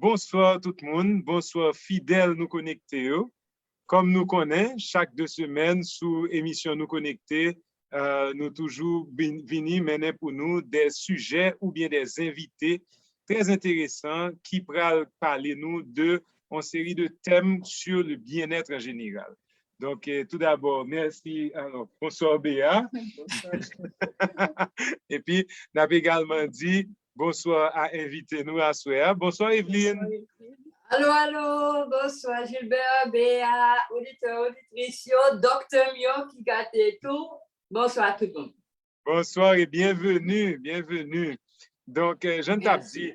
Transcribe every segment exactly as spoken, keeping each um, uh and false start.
Bonswa tout moun, bonswa fidèl Nou Konekte yo. Kòm nou konnen, chak de semèn sou emisyon Nou Konekte, euh, nou toujou bin- vini mennen pou nou de sijè oubyen de envite trè enteresan ki pral pale nou de yon seri de tèm sur le bien-être en général. Donk, euh, tou dabò, mèsi. Alò, bonswa Bea. Epi, n ap egalman di bonswa a envite nou aswè a. Bonswa Evelyne. Alo, alo, bonswa Gilbert, Bea, oditè, oditris yo, doktè m yo ki gade tou. Bonswa tout moun. Bonswa e byenveni, byenveni. Donk, euh, jan n t ap di,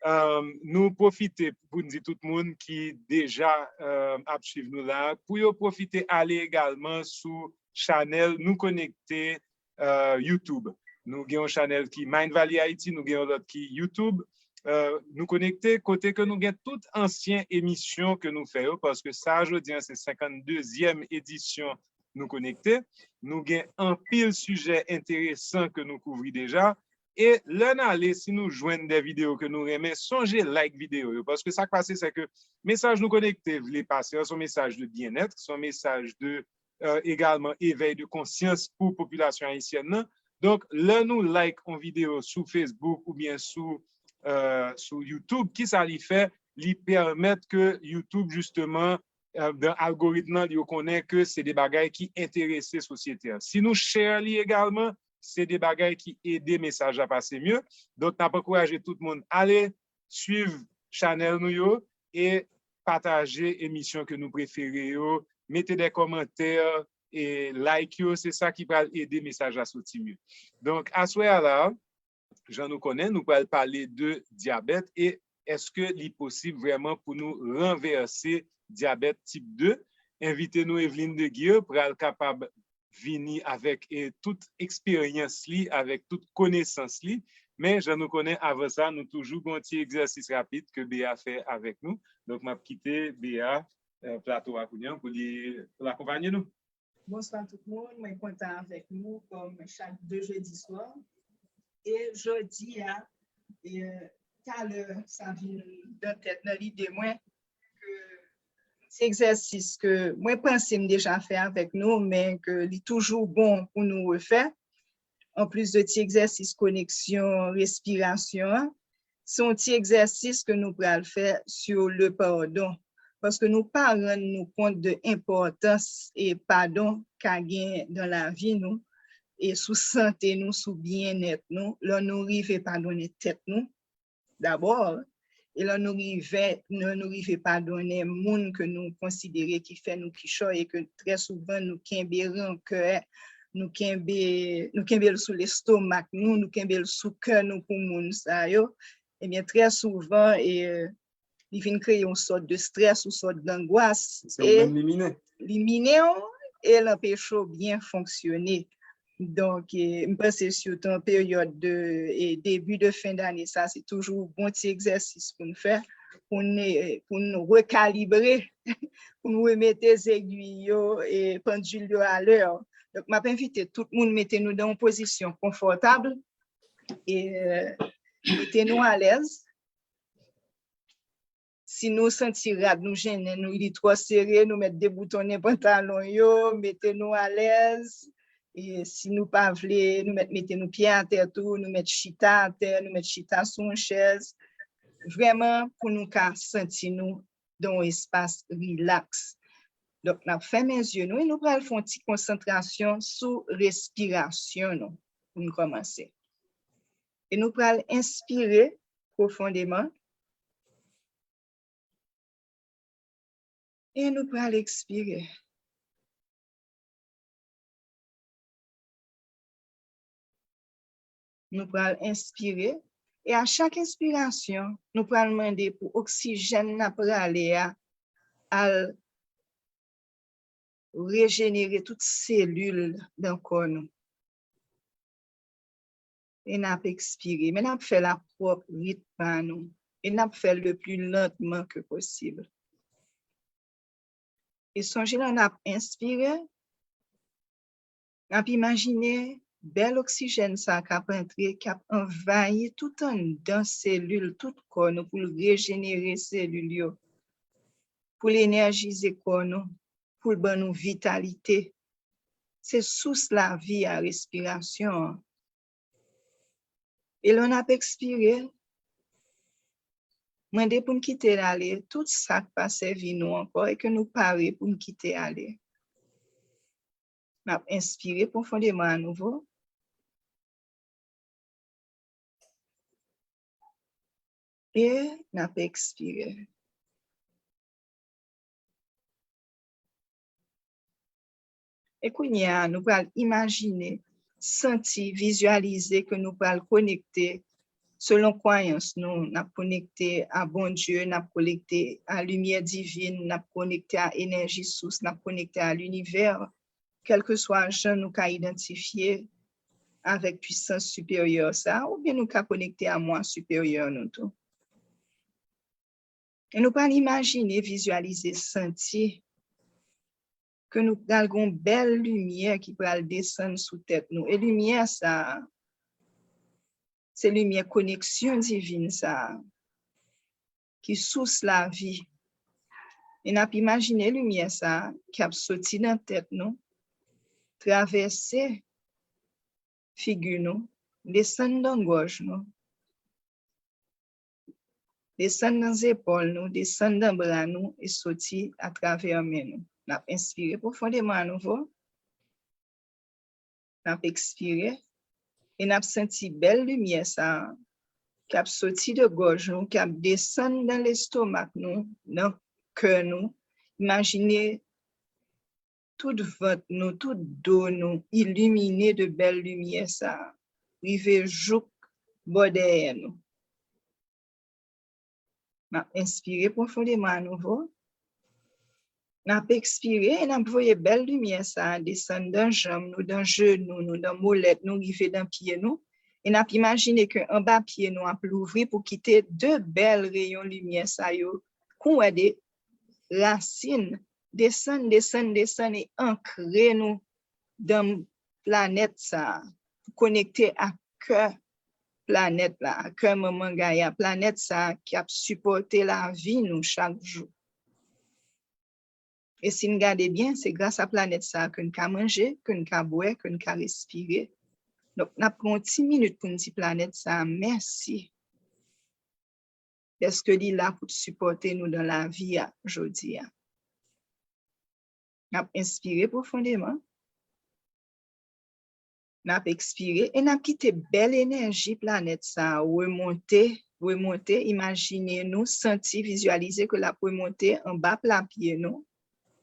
euh, nou pwofite pou n di tout moun ki deja euh, ap swiv nou la, pou yo pwofite ale egalman sou chanèl Nou Konekte euh, YouTube. Nou gen yon chanèl ki Mind Valley Haiti, nou gen yon lòt ki YouTube. Euh, nou konekte kote ke nou gen tout ansyen emisyon ke nou fè yo, paske sa a jodi an se senkanndezyèm edisyon Nou Konekte. Nou gen anpil sijè enteresan ke nou kouvri deja. E lè n ale, si nou jwenn de videyo ke nou renmen, sonje like videyo yo. Paske sa k pase, se ke mesaj Nou Konekte vle pase an, se yon mesaj de byenèt, se yon mesaj de euh, egalman evèy de konsyans pou popilasyon ayisyèn nan. Donk, lè nou like yon videyo sou Facebook oubyen sou, euh, sou YouTube, kisa li fè? Li pèmèt ke YouTube, jisteman, euh, dan algoritm nan, yo konnen ke se de bagay ki enterese sosyete a. Si nou share li egalman, se de bagay ki ede mesaj la pase mye. Donk, n ap ankouraje tout moun ale swiv chanèl nou yo e pataje emisyon ke nou prefere yo, mete de kòmantè e like yo, se sa ki pral ede mesaj la soti mye. Donk, aswè a la, jan nou konnen, nou pral pale de dyabèt e èske li posib vrèman pou nou ranvèse dyabèt tip de? Envite nou Evelyne Deguire pral kapab vini avèk e, tout eksperyans li, avèk tout konesans li. Men, jan nou konnen avan sa, nou toujou gen yon ti egzèsis rapid ke Bea fè avèk nou. Donk, m ap kite Bea euh, plato a kounye a pou li pou l akonpanye nou. Bonswa tout moun, mwen kontan avèk nou kòm chak de jedi swa. E jodi a, e, talè sa vin nan tèt nan lide mwen ke ti egzèsis ke mwen panse m deja fè avèk nou, men ke li toujou bon pou nou refè. Anplis de ti egzèsis koneksyon, respirasyon an, se yon ti egzèsis ke nou pral fè sur le pardon. Paske nou pa rann nou kont de enpòtans e padon ka gen dan lavi nou, e sou sante nou, sou byennèt nou, lè nou rive padonnen tèt nou dabò, e lè nou rive, lè nou rive padonnen moun ke nou konsidere ki fè nou kichòy e ke trè souvan nou kenbe rankè, nou kenbe, nou kenbe l sou lestomak nou, nou kenbe l sou kè nou pou moun sa yo, ebyen trè souvan e li vin kreye yon sòt de strès, yon sòt dangwas. Se ou menm li minen. Li minen w e l anpeche w byen fonksyone. Donk, e, m panse sitou an peryòd de e, debi de fen dane sa, se toujou bon ti egzèsis pou n fè, pou n e, pou n rekalibre, pou n remete zegwi yo e pandil yo alè. Donk, m ap envite tout moun mete nou nan yon pozisyon konfòtab e mete nou alèz. Si nou santi rad nou jennen nou, li twò sere, nou mèt deboutonnen pantalon yo, mete nou alèz. E si nou pa vle, nou mèt mete nou pye atè tou, nou mèt chita atè, nou mèt chita sou yon chèz. Vrèman, pou nou ka santi nou dan yon espas rilaks. Donk, n ap fèmen zye nou e nou pral fè yon ti konsantrasyon sou respirasyon nou pou n kòmanse. E nou pral enspire pwofondeman. E nou pral ekspire. Nou pral enspire. E a chak enspirasyon, nou pral mande pou oksijèn n ap rale a al rejenere tout selil dan kò nou. E n ap ekspire. Men n ap fè l a pwòp ritm pa nou. E n ap fè l le pli lantman ke posib. E sonje lè n ap enspire, n ap imajine bèl oksijèn sa k ap antre, k ap anvayi tout anndan selil, tout kò nou, pou l rejenere selil yo, pou l enèjize kò nou, pou l ban nou vitalite. Se sous lavi a, respirasyon an. E lè n ap ekspire, mande pou n kite l ale, tout sa k pa sèvi nou ankò e ke nou pare pou n kite ale. N ap enspire pwofondeman anouvo. E n ap ekspire. E kounye a, nou pral imajine, santi, vizyalize ke nou pral konekte selon kwayans nou. N ap konekte a Bondye, n ap konekte a limyè divin, n ap konekte a enèji sous, n ap konekte a linivè, kèlkeswa jan nou ka idantifye avèk pwisans siperyè sa, oubyen nou ka konekte a mwa siperyè nou tou. E nou pral imajine, vizyalize, santi ke nou pral gen yon bèl limyè ki pral desann sou tèt nou. E limyè sa a, se limyè koneksyon divin sa a, ki sous lavi. E n ap imajine limyè sa a ki ap soti nan tèt nou, travèse figi nou, desann nan gòj nou, desann nan zepòl nou, desann nan bra nou e soti atravè men nou. N ap enspire pwofondeman anouvo. N ap ekspire e n ap santi bèl limyè sa a k ap soti de gòj nou, k ap desann nan lestomak nou, nan kè nou. Imajine tout vant nou, tout do nou ilimine de bèl limyè sa a, rive jouk bò dèyè nou. N ap enspire pwofondeman anouvo. N ap ekspire e n ap voye bèl limyè sa a desann dan janm nou, dan jenou nou, dan molèt nou, rive dan pye nou. E n ap imajine ke anba pye nou ap louvri pou kite de bèl reyon limyè sa yo, kou wè de rasin, desann, desann, desann e ankre nou dan planèt sa a, konekte ak kè planèt la, kè manman Gaya, planèt sa a ki ap sipòte lavi nou chak jou. E si n gade byen, se gras a planèt sa a ke n ka manje, ke n ka bwè, ke n ka respire. Donk, n ap pran yon ti minit pou n di planèt sa a mèsi. Dèske li la pou sipòte nou dan lavi a jodi a. N ap enspire pwofondeman. N ap ekspire e n ap kite bèl enèji planèt sa a remonte, remonte, imajine nou, santi, vizyalize ke l ap remonte anba pla pye nou,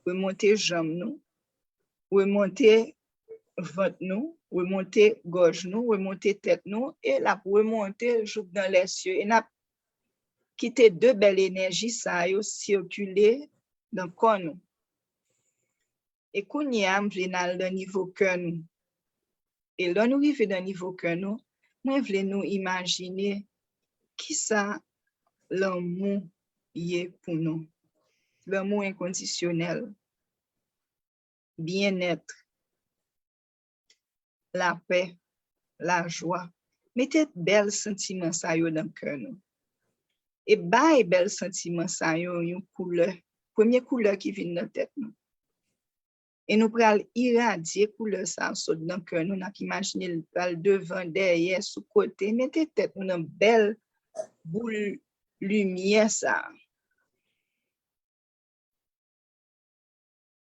remonte janm nou, remonte vant nou, remonte gòj nou, remonte tèt nou, e l ap remonte jouk dan lèsye. E n ap kite de bèl enèji sa yo sikile nan kò nou. E kounye a, m vle n al nan nivo kè nou. E lè nou rive nan nivo kè nou, mwen vle nou imajine kisa lanmou ye pou nou. Lanmou enkondisyonèl, byennèt, lapè, lajwa. Mete bèl santiman sa yo nan kè nou. E bay bèl santiman sa yo yon koulè. Premye koulè ki vin nan tèt nou. E nou pral iradye koulè sa a sot nan kè nou. N ap imajine l pral devan, dèyè, sou kote. Mete tèt nou nan bèl boul limyè sa a.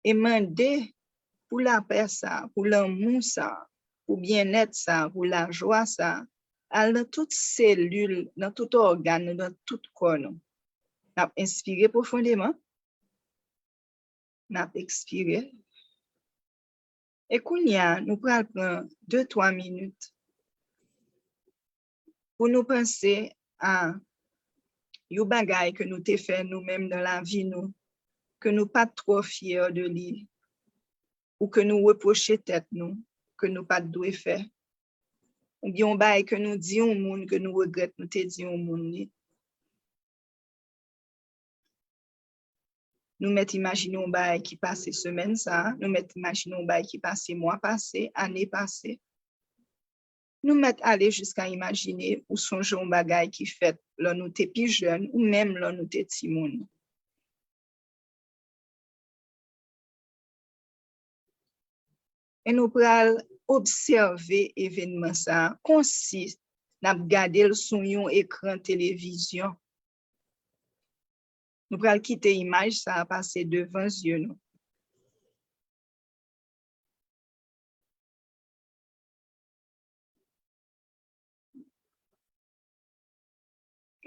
E mande pou lapè sa, pou lanmou sa, pou byennèt sa, pou lajwa sa, al nan tout selil, nan tout ògàn nou, nan tout kò nou. N ap enspire pwofondeman. N ap ekspire. E kounye a, nou pral pran de, twa minit pou nou panse a yon bagay ke nou te fè nou menm nan lavi nou, ke nou pa t twò fyè de li, ou ke nou repwoche tèt nou, ke nou pa t dwe fè, oubyen yon bagay ke nou di yon moun, ke nou regrèt nou te di yon moun li. Nou mèt imajine yon bagay ki pase semèn sa a, nou mèt imajine yon bagay ki pase mwa pase, ane pase. Nou mèt ale jiska imajine ou sonje yon bagay ki fèt lè nou te pi jèn ou menm lè nou te timoun. E nou pral obsève evènman sa a konsi n ap gade l sou yon ekran televizyon. Nou pral kite imaj sa a pase devan zye nou.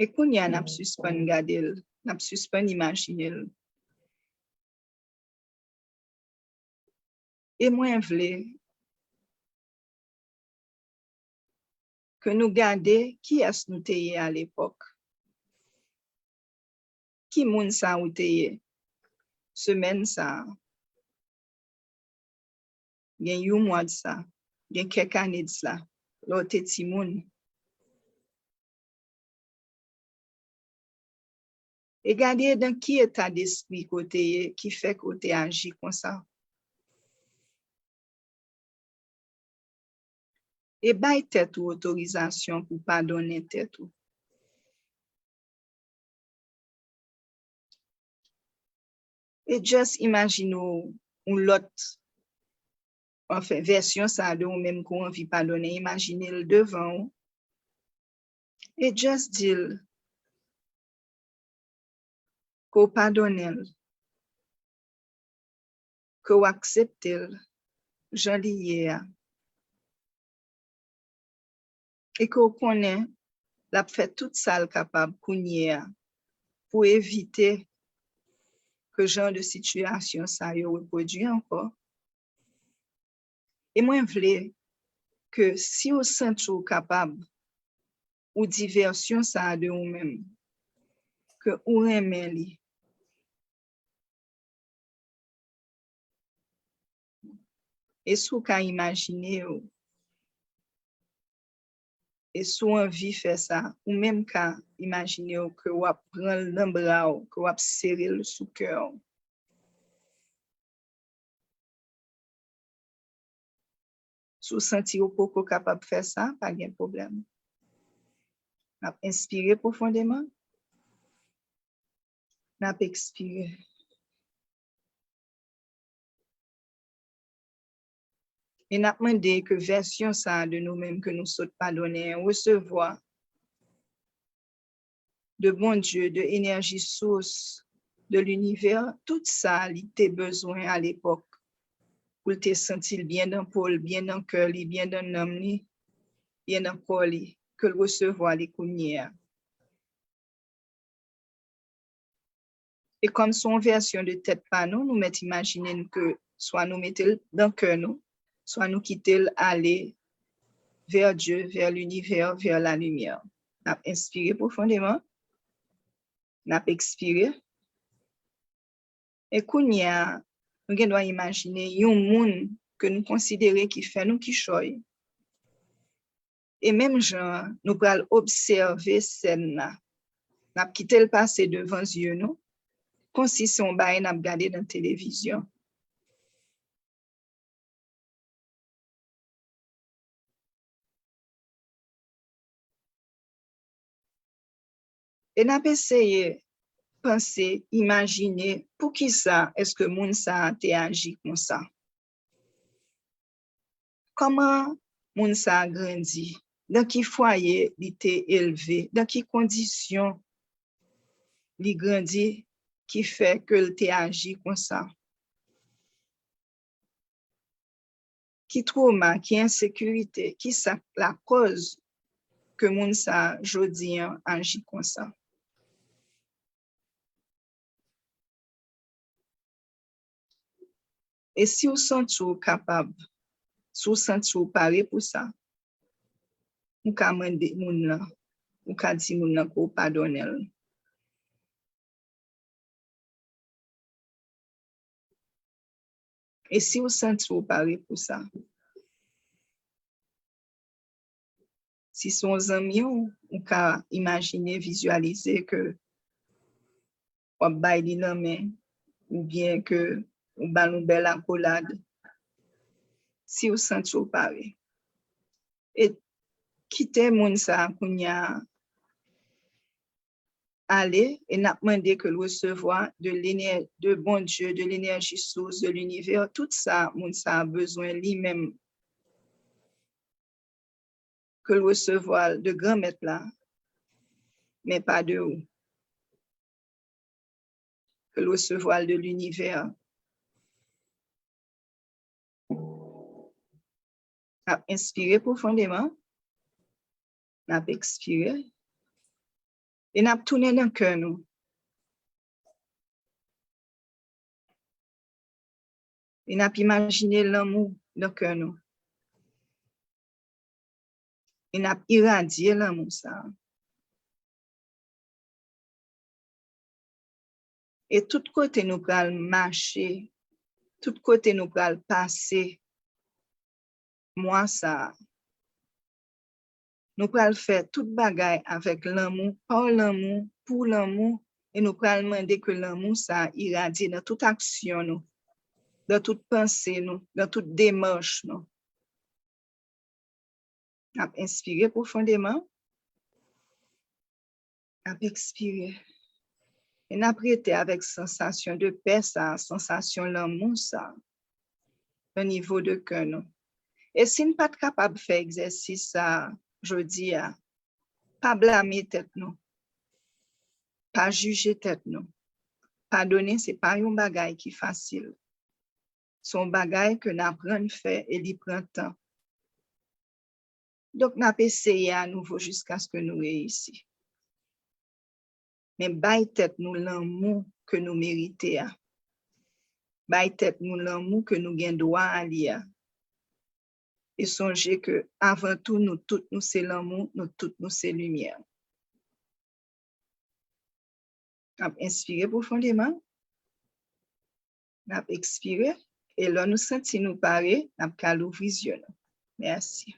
E kounye a, n ap sispann gade l, n ap sispann imajine l. E mwen vle ke nou gade kiyès nou te ye alepòk. Ki moun sa ou te ye semèn sa a? Gen yon mwa de sa, gen kèk ane de sa, lè w te timoun. E gade nan ki eta despri ke w te ye ki fè ke w te aji konsa. E bay tèt ou otorizasyon pou padonnen tèt ou. E just imajine w yon lòt, anfen, vèsyon sa a de ou menm ke w anvi padonnen. Imajine l devan w. E just di l ke w padonnen l, ke w aksepte l jan li ye a. E ke w konnen l ap fè tout sa l kapab kounye a pou evite ke jan de sitiyasyon sa yo repwodui ankò. E mwen vle ke si w santi w kapab, ou di vèsyon sa a de ou menm, ke ou renmen li. E si w ka imajine w, e si w anvi fè sa, ou menm ka imajine w ke w ap pran l nan bra w, ke w ap sere l sou kè w. Si w santi w poko kapab fè sa, pa gen pwoblèm. N ap enspire pwofondeman. N ap ekspire. E n ap mande ke vèsyon sa a de nou menm ke nou sot padonnen an resevwa de Bondye, de enèji sous, de linivè, tout sa li te bezwen alepòk pou l te santi l byen nan po l, byen nan kè li, byen nan nanm li, byen nan kò li, ke l resevwa li kounye a. E kòm se yon vèsyon de tèt pa nou, nou mèt imajine n ke swa nou mete l nan kè nou, swa nou kite l ale vers Dieu, vers l'univers, vers la lumière. N ap enspire pwofondeman. N ap ekspire. E kounye a, nou gen dwa imajine yon moun ke nou konsidere ki fè nou kichòy. E menm jan an, nou pral obsève sèn nan. N ap kite l pase devan zye nou, konsi se yon bagay n ap gade nan televizyon. E n ap eseye panse, imajine poukisa èske moun sa a te aji konsa. Kòman moun sa a grandi? Nan ki fwaye li te elve? Nan ki kondisyon li grandi ki fè ke l te aji konsa? Ki twoma, ki ensekirite, ki sa k lakòz ke moun sa a jodi an aji konsa? E si w santi w kapab, si w santi w pare pou sa, ou ka mande moun nan, ou ka di moun nan ke w padonnen l. E si w santi w pare pou sa, si se yon zanmi w, ou ka imajine, vizyalize ke w ap bay li lanmen, oubyen ke ou ba l yon bèl akolad, si w santi w pare. E kite moun sa a kounye a ale e n ap mande ke l resevwa de, de Bondye, de lenèji sous, de linivè, tout sa moun sa a bezwen li menm, ke l resevwa l de Granmèt la, men pa de ou. Ke l resevwa l de linivè. N ap enspire pwofondeman. N ap ekspire. E n ap tounen nan kè nou. E n ap imajine lanmou nan kè nou. E n ap iradye lanmou sa a. E tout kote nou pral mache, tout kote nou pral pase mwa sa a, nou pral fè tout bagay avèk lanmou, pa lanmou, pou lanmou, e nou pral mande ke lanmou sa a iradye nan tout aksyon nou, nan tout panse nou, nan tout demach nou. N ap enspire pwofondeman. N ap ekspire. E n ap rete avèk sansasyon de pè sa a, sansasyon lanmou sa a, nan nivo de kè nou. E si n pa t kapab fè egzèsis sa a jodi a, pa blame tèt nou. Pa jije tèt nou. Padone se pa yon bagay ki fasil. Se yon bagay ke n aprann fè e li pran tan. Donk, n ap eseye anouvo jiskaske nou reyisi. Men bay tèt nou lanmou ke nou merite a. Bay tèt nou lanmou ke nou gen dwa a li a. E sonje ke avan tou, nou tout nou se lanmou, nou tout nou se limyè. N ap enspire pwofondeman. N ap ekspire. E lè nou santi nou pare, n ap ka louvri zye nou. Mèsi.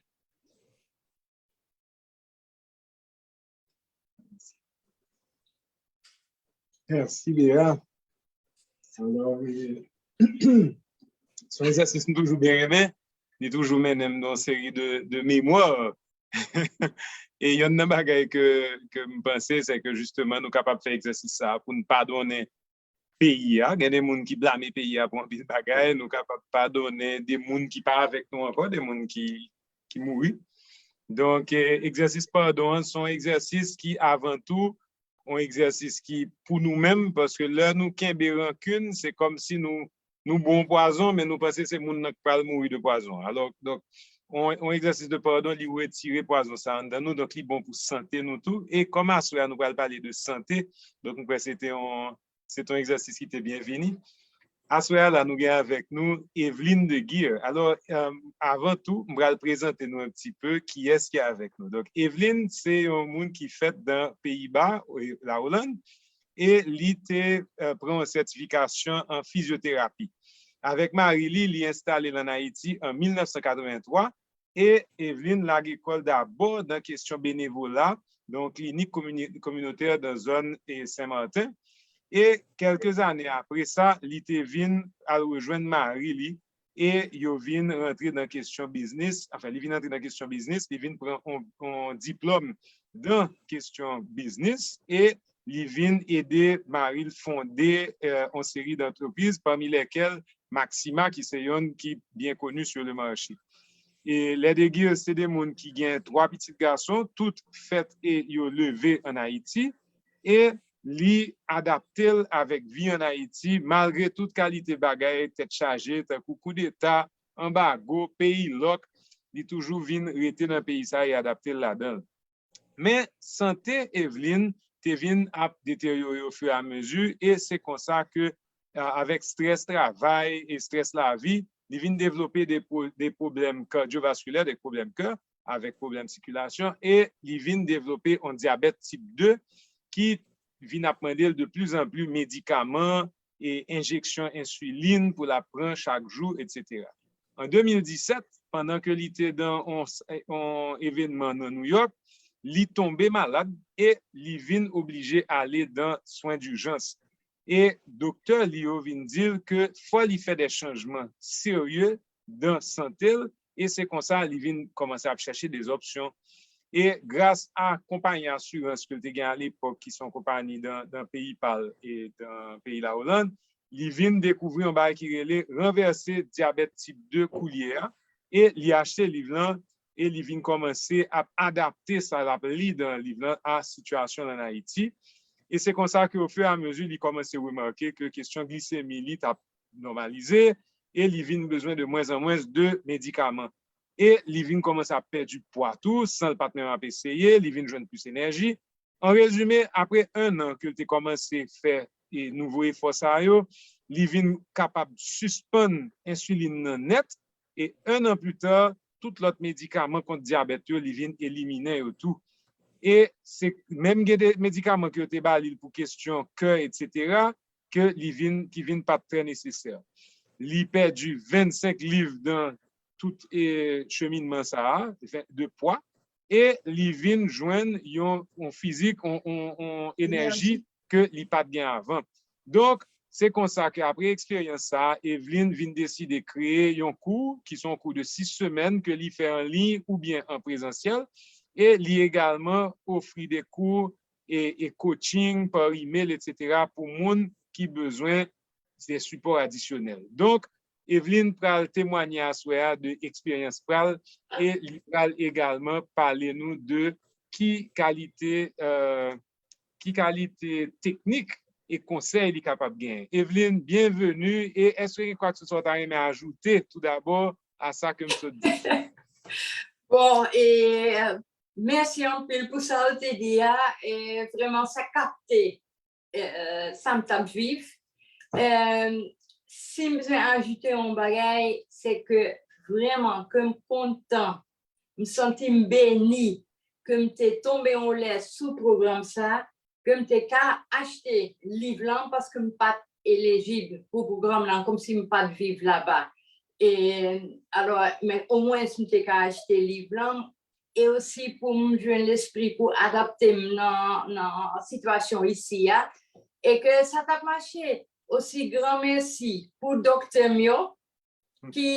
Mèsi, Bea. Alò, e, se yon egzèsis m toujou byen renmen. Li toujou mennen m nan yon seri de, de memwa. E yonn nan bagay ke, ke m panse, se ke jisteman nou kapab fè egzèsis sa a pou n padonnen peyi a. Gen de moun ki blame peyi a pou anpil bagay. Nou kapab padonnen de moun ki pa avèk nou ankò, de moun ki, ki mouri. Donk, e, egzèsis padon an se yon egzèsis ki, avan tou, yon egzèsis ki pou nou menm, paske lè nou kenbe rankin, se kòmsi nou, nou bwè yon pwazon, men nou panse se moun nan k pral mouri de pwazon an. Alò, donk, yon, yon egzèsis de padon, li retire pwazon sa anndan nou, donk li bon pou sante nou tou. E kòm aswè a nou pral pale de sante, donk m kwè se te yon, se te yon egzèsis ki te byenvini. Aswè a la, nou gen avèk nou Evelyne de Geer. Alò, um, avan tou, m pral prezante nou un petit peu kiyès ki avèk nou. Donk, Evelyne, se yon moun ki fèt nan Peyiba, la Hollande, e li te, uh, pran yon sètifikasyon an fizyoterapi. Avèk mari li, li enstale l ann Ayiti an mil nèf san katrevenntwa, e Evelyne lage kò l dabò nan kesyon benevola, nan yon klinik komini-, kominotè nan zòn, e, Sen Marten. E kèlke zane apre sa, li te vin al rejwenn mari li, e yo vin rantre nan kesyon biznis, anfen, li vin rantre nan kesyon biznis, li vin pran yon, yon diplòm nan kesyon biznis, e li vin ede mari l fonde, e, yon seri d antrepriz, pami lèkèl Maxima, ki se yonn ki byen koni sur le marché. E les de Geer se de moun ki gen twa pitit gason, tout fèt e yo leve ann Ayiti, e li adapte l avèk vi ann Ayiti, malgre tout kalite bagay tèt chaje, tankou koudeta, anbago, peyi lòk, li toujou vin rete nan peyi sa e adapte l ladan l. Men sante Evelyne te vin ap deteryore ofiramezu, e se konsa ke, a, avèk strès travay e strès lavi, li vin devlope de pwo-, de pwoblèm kadyovaskilè, de pwoblèm kè, avèk pwoblèm sikilasyon, e li vin devlope yon dyabèt tip de ki vin ap mande l de pli zan pli medikaman e enjeksyon ensilin pou l ap pran chak jou, etsetera. An de mil disèt, pandan ke li te dan yon, yon evènman nan New York, li tonbe malad e li vin oblije ale dan swen dijans. E doktè li yo vin di l ke fò li fè de chanjman serye dan sante l, e se konsa li vin kòmanse ap chèche de opsyon. E gras a konpayi asirans ke l te gen alepòk, ki se yon konpayi nan, nan peyi pa l e nan peyi Laoland, li vin dekouvri yon bagay ki rele Ranvèse dyabèt tip de koulye a, e li achte liv lan, e li vin kòmanse ap adapte sa l ap li nan liv lan a sitiyasyon l ann Ayiti. E se konsa ke, ofiramezu, li kòmanse remake ke kesyon glisemi li t ap nòmalize, e li vin bezwen de mwens an mwens de medikaman. E li vin kòmanse ap pèdi pwa tou, san l pa t menm ap eseye, li vin jwenn plis enèji. An rezime, apre en an ke l te kòmanse fè, e, nouvo efò sa yo, li vin kapab sispann ensilin nan nèt, e en an pita, tout lòt medikaman kont dyabèt yo, li vin eliminen yo tou. E se menm gen de medikaman ke yo te ba li pou kesyon kè, etsetera, ke li vin, ki vin pa t trè nesesè. Li pèdi vennsenk liv nan tout, e, cheminman sa a, de pwa, e li vin jwenn yon, yon fizik, yon, yon, yon enèji ke li pa t gen avan. Donk, se konsa ke apre eksperyans sa a, Evelyn vin deside kreye yon kou, ki se yon kou de sis semèn ke li fè an liy oubyen an prezansyèl, e li egalman ofri de kou e, e coaching pa email, etsetera, pou moun ki bezwen de sipò adisyonèl. Donk, Evelyn pral temwanye aswè a de eksperyans pa l, e li pral egalman pale nou de ki kalite, euh, ki kalite teknik e konsèy li kapab genyen. Evelyn, byenveni, e èske gen kwakeseswa w ta renmen ajoute toudabò a sa ke m sot di? Bon, e mèsi anpil pou sa w te di a, e vrèman sa kapte eh, sa m t ap viv. Eh, si m bezwen ajoute yon bagay, se ke vrèman ke m kontan, m santi m beni ke m te tonbe yon lè sou pwogram sa, ke m te ka achte liv lan paske m pa t elijib pou pwogram lan, kòmsi m pa t viv laba. E, alò, men omwen si m te ka achte liv lan, e osi pou m jwenn lespri pou adapte m nan, nan sitiyasyon isi a, e ke sa t ap mache. Osi, gran mèsi pou doktè m yo, ki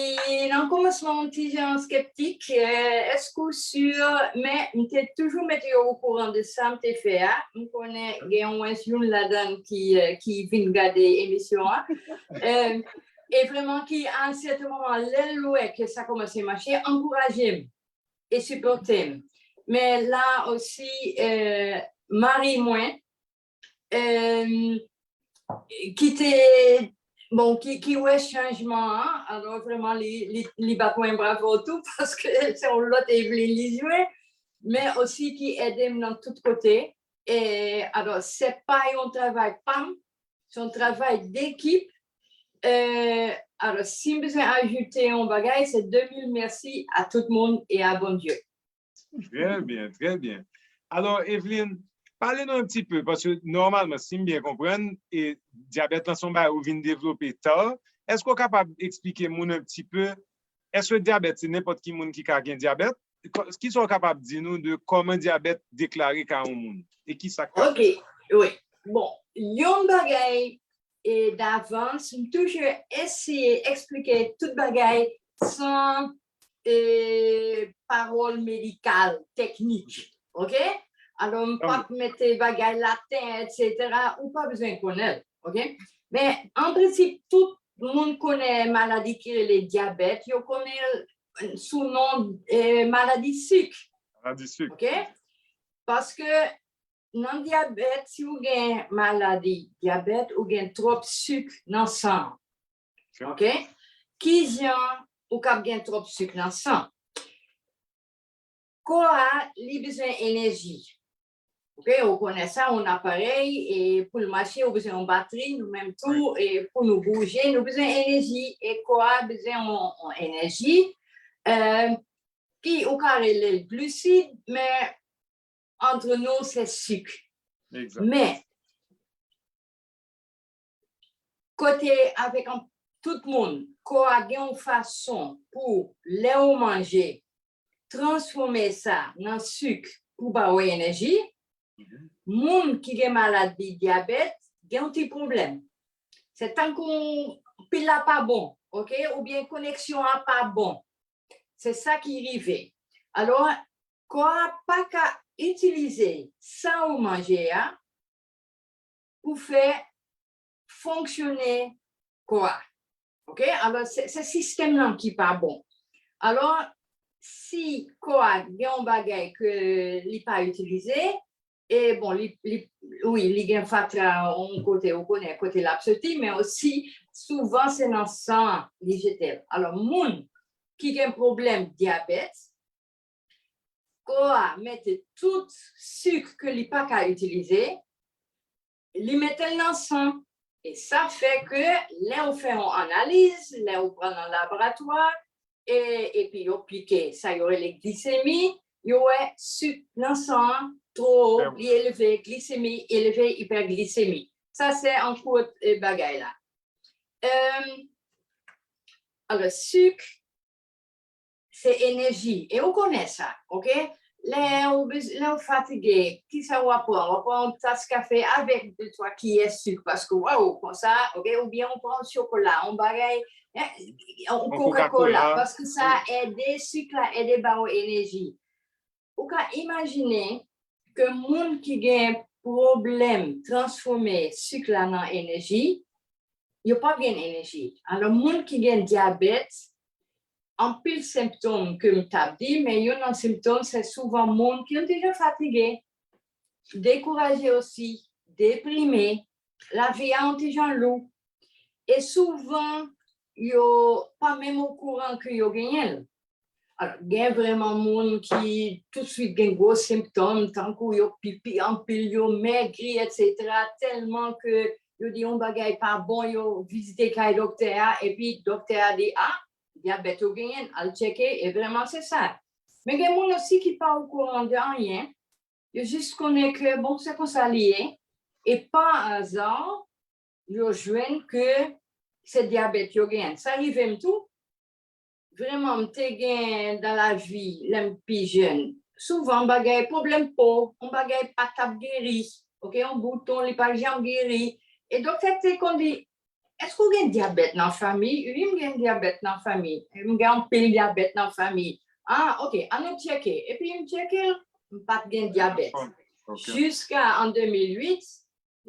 nan kòmansman yon ti jan skeptik, eh, èske w si, men m te toujou mete yo okouran de sa m te fè a. M konnen gen omwen youn ladan ki, eh, ki vin gade emisyon an. Eh, e vrèman ki, a yon sèten moman, lè l wè ke sa kòmanse mache, ankouraje m e sipòte m. Men la osi, eh, mari mwen, eh, ki te, bon, ki, ki wè chanjman an, alò vrèman li, li, li bat mwen bravo tou, paske se yon lòt Evelyn li jwe, men osi ki ede m nan tout kote. E, alò, se pa yon travay pa m, se yon travay dekip. Eh, alò, si m bezwen ajoute yon bagay, se de mil mèsi a tout moun e a Bondye. Trè byen, trè byen. Alò, Evelyn, pale nou yon ti pe, paske nòmalman, si m byen konprann, e dyabèt lan se yon bagay ou vin devlope ta. Èske w kapab eksplike moun yon ti pe, èske dyabèt se nenpòt ki moun ki ka gen dyabèt? Kisa w kapab di nou de kòman dyabèt deklare ka yon moun? E kisa k ka fè sa? Ok, wi. Bon, yon bagay e davans, m toujou eseye eksplike tout bagay san e, pawòl medikal, teknik. Ok? Alò, m p ap mete bagay laten, etsetera. Ou pa bezwen konnen l. Ok? Men, an prensip, tout moun konnen maladi ki rele dyabèt, yo konnen l sou non e, maladi sik. Maladi sik. Ok? Paske nan dyabèt, si ou gen maladi dyabèt, ou gen twòp sik nan san. Ok? Kijan ou kab gen twòp sik nan san? Kò a, li bezwen enèji. Ok? Ou konnen sa, yon aparèy, e pou l mache, ou bezwen yon batri, nou menm tou, e pou nou bouje, nou bezwen enèji, e kò a bezwen yon, yon enèji. Eh, ki ou ka rele l glisid, men antre nou, se sik. Men, kote avèk an, tout moun, kò a gen yon fason pou, lè ou manje, transfòme sa nan sik pou ba ou enèji. Moun ki gen maladi dyabèt gen yon ti pwoblèm. Se tankou pil la pa bon, ok? Oubyen koneksyon an pa bon. Se sa ki rive. Alò, kò a pa ka itilize sa ou manje a pou fè fonksyone kò a. Oke? Alò, se, se sistèm nan ki pa bon. Alò, si kò a gen yon bagay ke li pa itilize, e bon, li, li, wi, li gen fatra yon kote, ou konnen, kote l ap soti, men osi, souvan, se nan san an li jete l. Alò, moun ki gen pwoblèm dyabèt, kò a mete tout sik ke li pa ka itilize, li mete l nan san. E sa fè ke lè ou fè yon analiz, lè ou pran nan laboratwa, e, epi yo pike sa yo rele glisemi, yo wè sik nan san an two wo, li elve, glisemi elve, ipèglisemi. Sa se an kout, e, bagay la. Em, alò, sik, se enèji. E ou konnen sa, oke? Lè ou, bez- lè ou fatige, kisa w ap pran? W ap pran yon tas kafe avèk de twa kiyè sik, paske, waw, konsa, oke? Oubyen ou pran yon chokola, yon bagay, eh, yon Coca-Cola, paske sa ede, sik la ede ba ou enèji. Ou ka imajine ke moun ki gen pwoblèm transfòme sik la nan enèji, yo p ap gen enèji. Alò, moun ki gen dyabèt, anpil senptòm ke m t ap di, men youn nan senptòm, se souvan moun ki yon ti jan fatige, dekouraje osi, deprime, lavi a yon ti jan lou. E souvan, yo pa menm okouran ke yo genyen l. Alò, gen vrèman moun ki toutswit gen gwo senptòm, tankou yo pipi anpil, yo mègri, etsetera, tèlman ke yo di yon bagay pa bon, yo vizite kay doktè a, epi doktè a di, a, dyabèt ou genyen, al tcheke, e vrèman se sa. Men gen moun osi ki pa okouran de anyen, yo jis konnen ke, bon, se konsa li ye, e pa aza, yo jwenn ke se dyabèt yo genyen. Sa rive m tou, vrèman, m te gen dan lavi, lè m pi jèn, souvan bagay pwoblèm po, yon bagay pa t ap geri, oke, yon bouton, li pa t janm geri. E doktè te konn di, èske w gen dyabèt nan fanmi? Wi, m gen dyabèt nan fanmi. M gen anpil dyabèt nan fanmi. A, oke, ann nou tcheke. Epi m tcheke l, m pa t gen dyabèt. Jiska an de mil uit,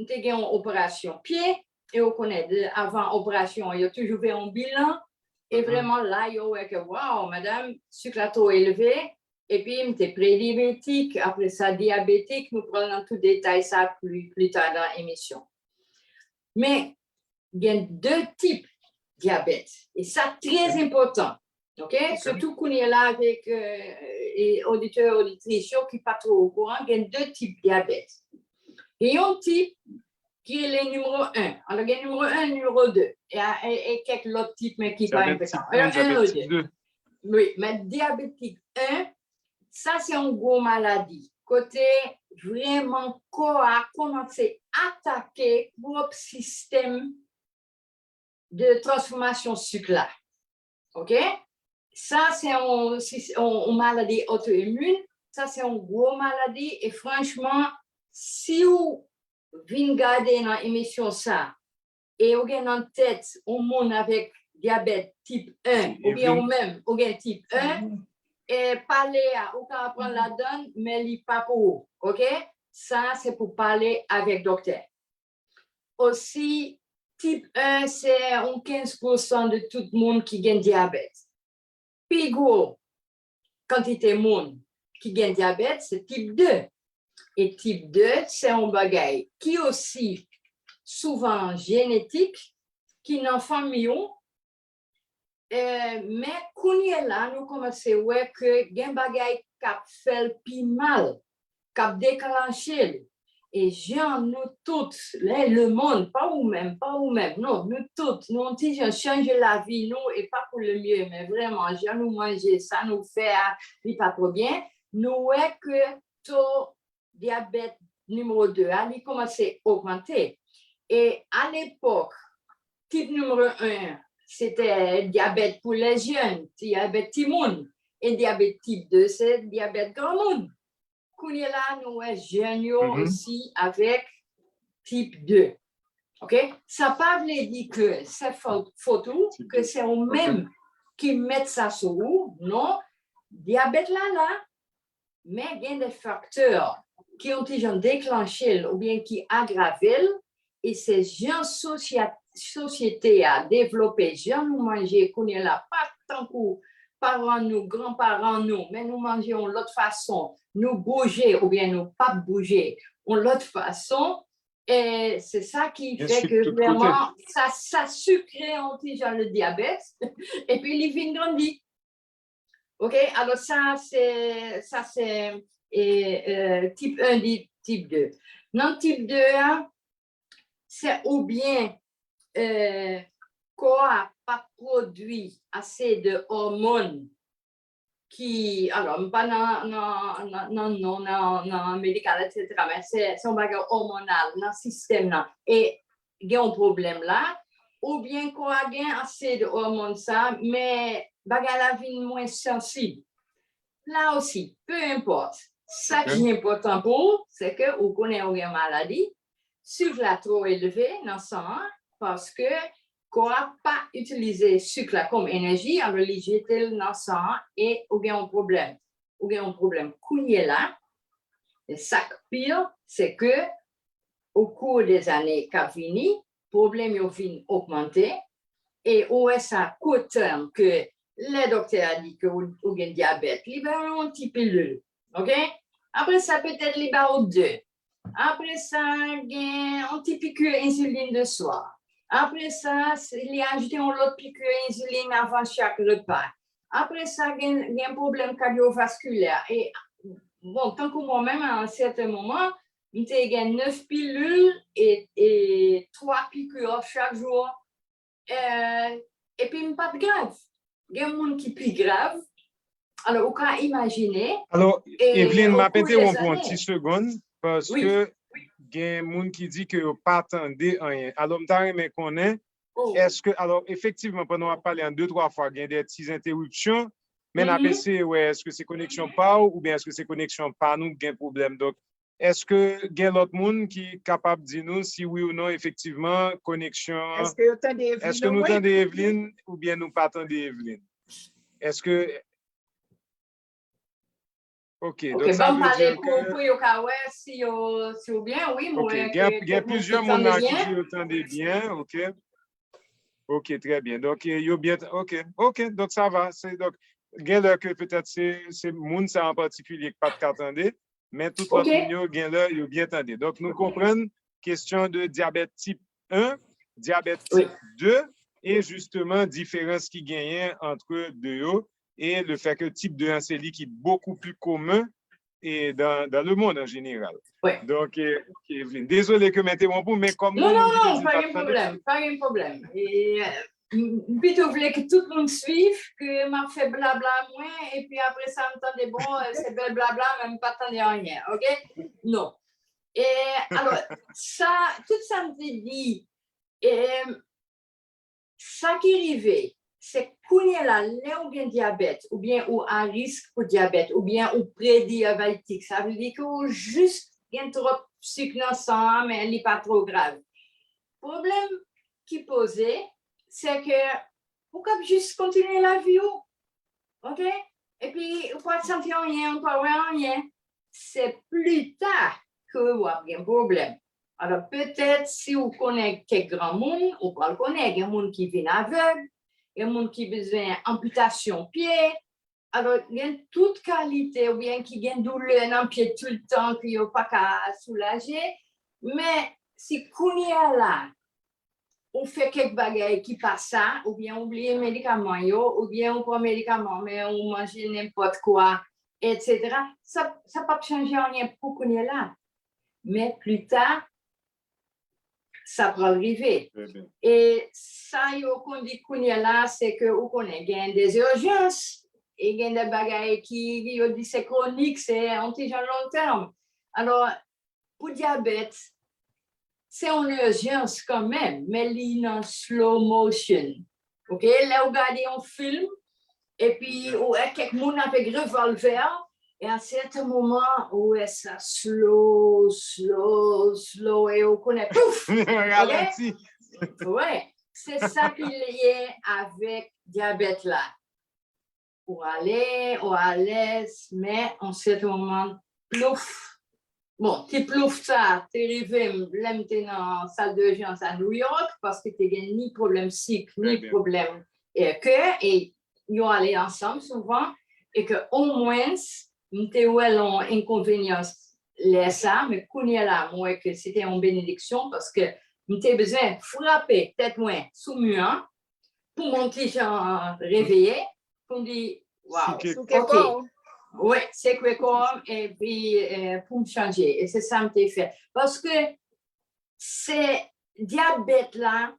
m te gen yon operasyon pye, e ou konnen, de- avan operasyon an, yo toujou fè yon bilan, e vrèman la, yo wè ke, waw, madanm, sik la twò elve, epi m te prediyabetik, apre sa, diyabetik, nou pral nan tout detay sa pli, pli ta nan emisyon. Men, gen de tip dyabèt, e sa trè enpòtan, oke? Sitou kounye la avèk, e, e oditè, oditris yo ki pa twò okouran, gen de tip dyabèt. Gen yon tip ki rele nimewo en. Alò, gen nimewo en, nimewo de. E, a- e, e kèk lòt tip, men ki pa enpòtan. Dyabèt tip en, dyabèt tip de. Wi, men dyabetik en, sa se yon gwo maladi. Kote vrèman kò a kòmanse atake pwòp sistèm de transfòmasyon sik la. Oke? Sa se yon, si- yon, yon maladi otoimin, sa se yon gwo maladi, e franchman, si w vin gade nan emisyon sa, e ou gen nan tèt yon moun avèk dyabèt tip en, oubyen ou menm, ou gen tip en, e pale a, ou ka aprann ladan, men li pa pou ou, oke? Sa se pou pale avèk doktè. Osi, tip en, se yon kenz pousan de tout moun ki gen dyabèt. Pi gwo kantite moun ki gen dyabèt, se tip de. E tip de, se yon bagay ki osi souvan jenetik, ki nan fanmi w, e, men kounye la, nou kòmanse wè ke gen bagay k ap fè l pi mal, k ap deklanche l. E jan nou tout, le, lemonn, pa ou menm, pa ou menm, non, nou tout, nou yon ti jan chanje lavi nou, e pa pou le mye, men vrèman, jan nou manje, sa nou fè a, li pa twò byen, nou wè ke to dyabèt nimewo de a, li kòmanse ogmante. E alepòk, tip nimewo en, se te dyabèt pou lè jèn, dyabèt timoun. E dyabèt tip de, se dyabèt granmoun. Kounye la, nou wè jèn yo osi avèk tip de. Oke? Sa pa vle di ke se fòt, fòt ou, ke se ou menm ki mèt sa sou ou, non. Dyabèt la, la, Men gen de faktè ki yon ti jan deklanche l oubyen ki agrave l, e se jan sosya- sosyete a devlope, jan nou manje kounye la, pa tankou paran nou, granparan nou, men nou manje yon lòt fason, nou bouje oubyen nou p ap bouje yon lòt fason, e se sa ki fè ke vrèman sa, sa sikre yon ti jan le dyabèt, epi li vin grandi. Ok, alò sa se, sa se e, e, tip en di tip de. Nan tip de a, se oubyen e, kò a pa pwodui ase de òmòn ki, alò, m pa nan, nan, nan, nan non, nan, nan medikal, etsetera, men se, se yon bagay òmonal nan sistèm nan. E gen yon pwoblèm la, oubyen kò a gen ase de òmòn sa, men bagay la vin mwen sansib. La osi, peu importe, sa ki enpòtan pou ou, se ke ou konnen ou gen maladi, sik la twò elve nan san an, paske kò a pa itilize sik la kòm enèji, alò li jete l nan san an e ou gen yon pwoblèm. Ou gen yon pwoblèm kounye la. E sa k pi, se ke au cours des années k ap vini, pwoblèm yo vin ogmante, e ou wè sa kou tèm ke lè doktè a di ke ou, ou gen dyabèt, li ba ou yon ti pilil, ok? Apre sa, petèt li ba ou de. Apre sa, gen yon ti piqûre insuline de swa. Apre sa, se- li ajoute yon lòt piqûre insuline avan chak repa. Apre sa, gen, gen pwoblèm kadyovaskilè. E, bon, tankou mwen menm, a yon sèten moman, m te gen nèf pilil e, e twa piqûre chak jou. E, epi m pa t grav. Gen moun ki pi grav. Alò, ou ka imajine. Alò, e, Evelyn, m ap entewonp ou yon ti segonn, paske gen moun ki di ke yo pa tande anyen. Alò, m ta renmen konnen, èske, alò, efektivman, pandan w ap pale an de, twa fwa, gen de ti enteripsyon, men n ap eseye wè, èske se koneksyon pa w, oubyen èske se koneksyon pa nou ki gen pwoblèm. Donk, èske gen lòt moun ki kapab di nou si wi ou non, efektivman, koneksyon an, èske nou tande Evelyn oubyen nou pa tande Evelyn? Èske, ok, donk sa vle di ke pou, pou yo ka wè si yo, si yo byen, wi, m wè gen, gen plizyè moun la ki di yo tande byen, ok. Ok, trè byen. Donk, e, yo byen, ok, ok, donk sa va. Se, donk, gen lè ke petèt se, se moun sa an patikilye ki pa t ka tande, men tout lòt moun yo, gen lè yo byen tande. Donk, nou konprann kesyon de dyabèt tip en, dyabèt tip de, e jisteman diferans ki genyen ant de yo, e le fè ke tip de an se li ki bokou pli komen e dans, dans le monde en général. Donk, e, ok, Evelyn, dezole ke m entewonp ou, men kòm non, non, non, pa gen pwoblèm, pa gen pwoblèm. E, m, m pito vle ke tout moun swiv, ke m ap fè blabla mwen, epi apre sa, m tande, bon, e, se bèl blabla, men m pa tande anyen, ok? Non. E, alò, sa, tout sa m te di, e, sa ki rive, se kounye la, lè ou gen dyabèt, oubyen ou a risk pou dyabèt, oubyen ou prediabetik, sa vle di ke ou jis gen twòp sik nan san an, men li pa twò grav. Pwoblèm ki poze, se ke ou kab jis kontinye lavi w, ok? Epi ou pa santi anyen, ou pa wè anyen. Se pli ta ke w ap gen pwoblèm. Alò, petèt, si w konnen kèk granmoun, ou pral konnen, gen moun ki vin avèg, gen moun ki bezwen anpitasyon pye. Alò, gen tout kalite, oubyen ki gen doulè nan pye toultan, ke yo pa ka soulaje. Men, si kounye a la, ou fè kèk bagay ki pa sa, oubyen ou bliye medikaman yo, oubyen ou pran medikaman, men ou manje nenpòt kwa, etsetera, sa, sa p ap chanje anyen pou kounye la. Men pli ta, sa pral rive. E sa yo konn di kounye la, se ke ou konnen gen de ijans, e gen de bagay ki, yo di se kronik, se yon ti jan long tèm. Alò, pou dyabèt, se yon ijans kanmenm, men li nan slow motion. Ok? Lè w gade yon fim, epi ou wè kèk moun avèk revòlvè, e a sèten moman, ou wè sa slow, slow, slow, e ou konnen, pouf! Ralanti. Wi, se sa ki lye avèk dyabèt la. ou ale, ou alèz, men yon sèten moman, plouf. Bon, ti plouf sa te rive m lè m te nan sal de ijans a New York, paske te gen ni pwoblèm sik, ni pwoblèm kè, e yo ale ansanm souvan, e ke omwens m te wè l yon enkonvenyans lè sa, men kounye a la, m wè ke se te yon benediksyon paske m te bezwen frape tèt mwen sou mi an pou m yon ti jan reveye, pou m di, waw, ok. Wi, sekwe kò m, epi eh, pou m chanje. E se sa m te fè. Paske se dyabèt la,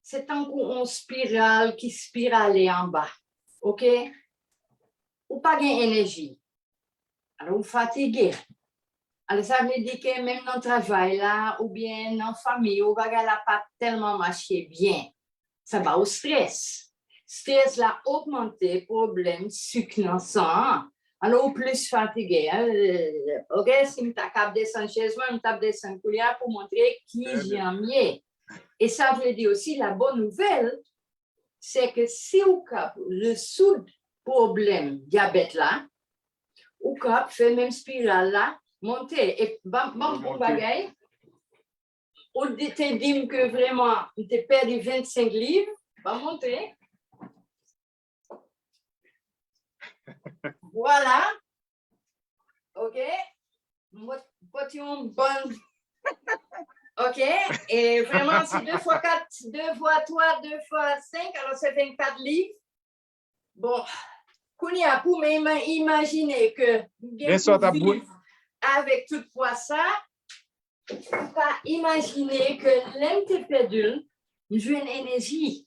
se tankou yon spiral ki spirale anba. Ok? Ou pa gen enèji. Alò, ou fatige. Alò, sa vle di ke menm nan travay la, oubyen nan fanmi ou, bagay la pa tèlman mache byen. Sa ba ou strès. Strès la ogmante pwoblèm sik nan san an. Alò, ou plis fatige. Ok, si m ta kab desann chèz mwen, m t ap desann koulye a pou montre ki jan m ye. E sa vle di osi, la bonne nouvelle, se ke si ou kab rezoud pwoblèm dyabèt la, ou kab fè menm spiral la monte. E ban m yon bagay, ou te di m ke vrèman m te pèdi vennsenk liv, ban m montre. Vwala. Ok. Mwen pote yon bon. Ok. E vrèman, se de fwa kat, de fwa twa, de fwa senk, alò se vennkat liv. Bon, kounye a, pou mwen imajine ke m gen pou viv avèk tout pwa sa, ou ka imajine ke lè m te pèdi l, m jwenn enèji.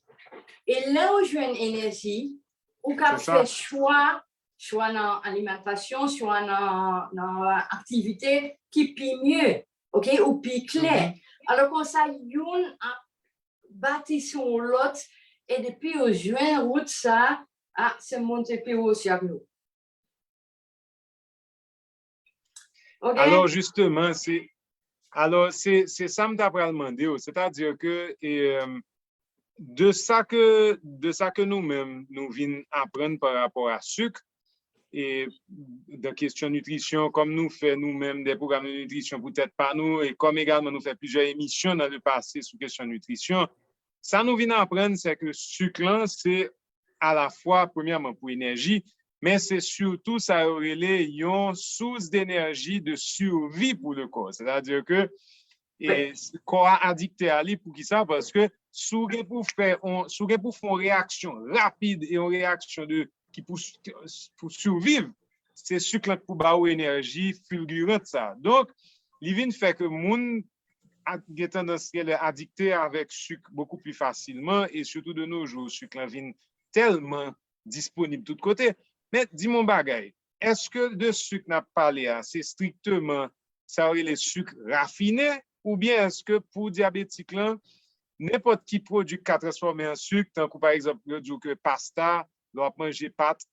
E lè ou jwenn enèji, ou kab fè chwa, chwa nan alimantasyon, chwa nan, nan aktivite ki pi mye, ok, ou pi klè. Alò konsa, youn ap bati sou lòt, e depi ou jwenn wout sa, a, se monte pi wo syak nou. Ok? Alò, jisteman, se, alò, se, se sa m ta pral mande w. Sètadi ke, e, de sa ke, de sa ke nou menm, nou vin aprann pa rapò a sik, e, dan kesyon nitrisyon, kòm nou fè nou menm de pwogram de nitrisyon pou tèt pa nou, e kòm egalman nou fè plizyè emisyon nan le pase sou kesyon nitrisyon, sa nou vin aprann, se ke sik lan, se alafwa, premyèman, pou enèji, men se sitou sa yo rele yon sous denèji de survie pou le kò. Sètadi ke e, kò a adikte a li. Poukisa? Paske si w gen pou fè on, si w gen pou fè yon reyaksyon rapid e yon reyaksyon de, ki pou, pou siviv, se sik lan k pou ba w enèji filgirant sa. Donk, li vin fè ke moun a, gen tandans genlè adikte avèk sik bokou pli fasilman, e sitou de nos jours, sik lan vin tèlman disponib tout kote. Men, di m yon bagay, èske de sik n ap pale a, se strikteman, sa yo rele sik rafine, oubyen èske pou dyabetik lan, nenpòt ki pwodui k ka transfòme an sik, tankou pa egzanp, yo di w ke pasta, lè w ap manje pat,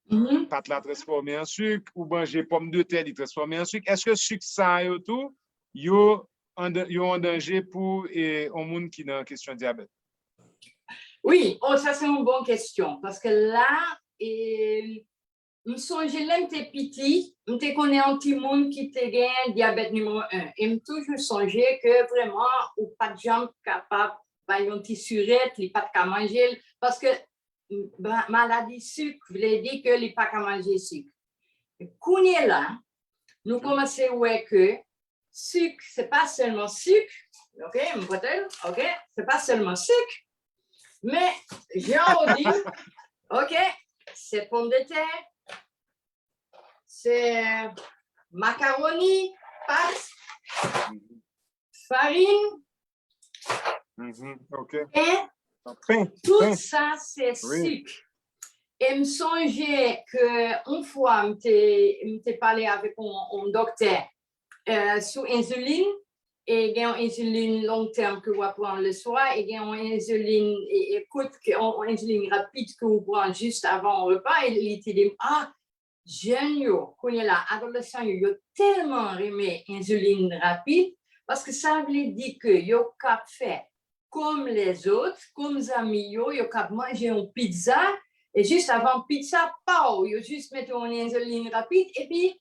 pat la transfòme an sik, ou manje pòmdetè, li transfòme an sik. Èske sik sa yo tou, yo an, yo an danje pou, e, yon moun ki nan kesyon dyabèt? Wi, o, sa se yon bon kesyon, paske la, e, m sonje lè m te piti, m te konnen yon timoun ki te gen dyabèt nimewo en, e m toujou sonje ke vrèman, ou pa t janm kapab bay yon ti sirèt, li pa t ka manje l, paske, m, ma-, maladi sik vle di ke li pa ka manje sik. Kounye la, nou kòmanse wè ke sik, se pa sèlman sik, ok, m pote l, ok, se pa sèlman sik, men jan w di, ok, se pòmdetè, se makaroni, pat, farin, pen, tout sa se sik. E m sonje ke yon fwa m te, m te pale avèk yon, yon dòktè, e, sou enzilin, e gen yon enzilin long tèm ke w ap pran le swa, e gen yon enzilin, e, e, kout, ke, yon, yon enzilin rapid ke w pran jis avan yon repa, e li te di m, a, jèn yo, kounye la, adolesan yo, yo tèlman renmen enzilin rapid, paske sa vle di ke yo kab fè kòm lèzòt, kòm zanmi yo, yo kab manje yon pizza, E jis avan pitch sa, paw, yo jis mete yon enzoulin rapid, epi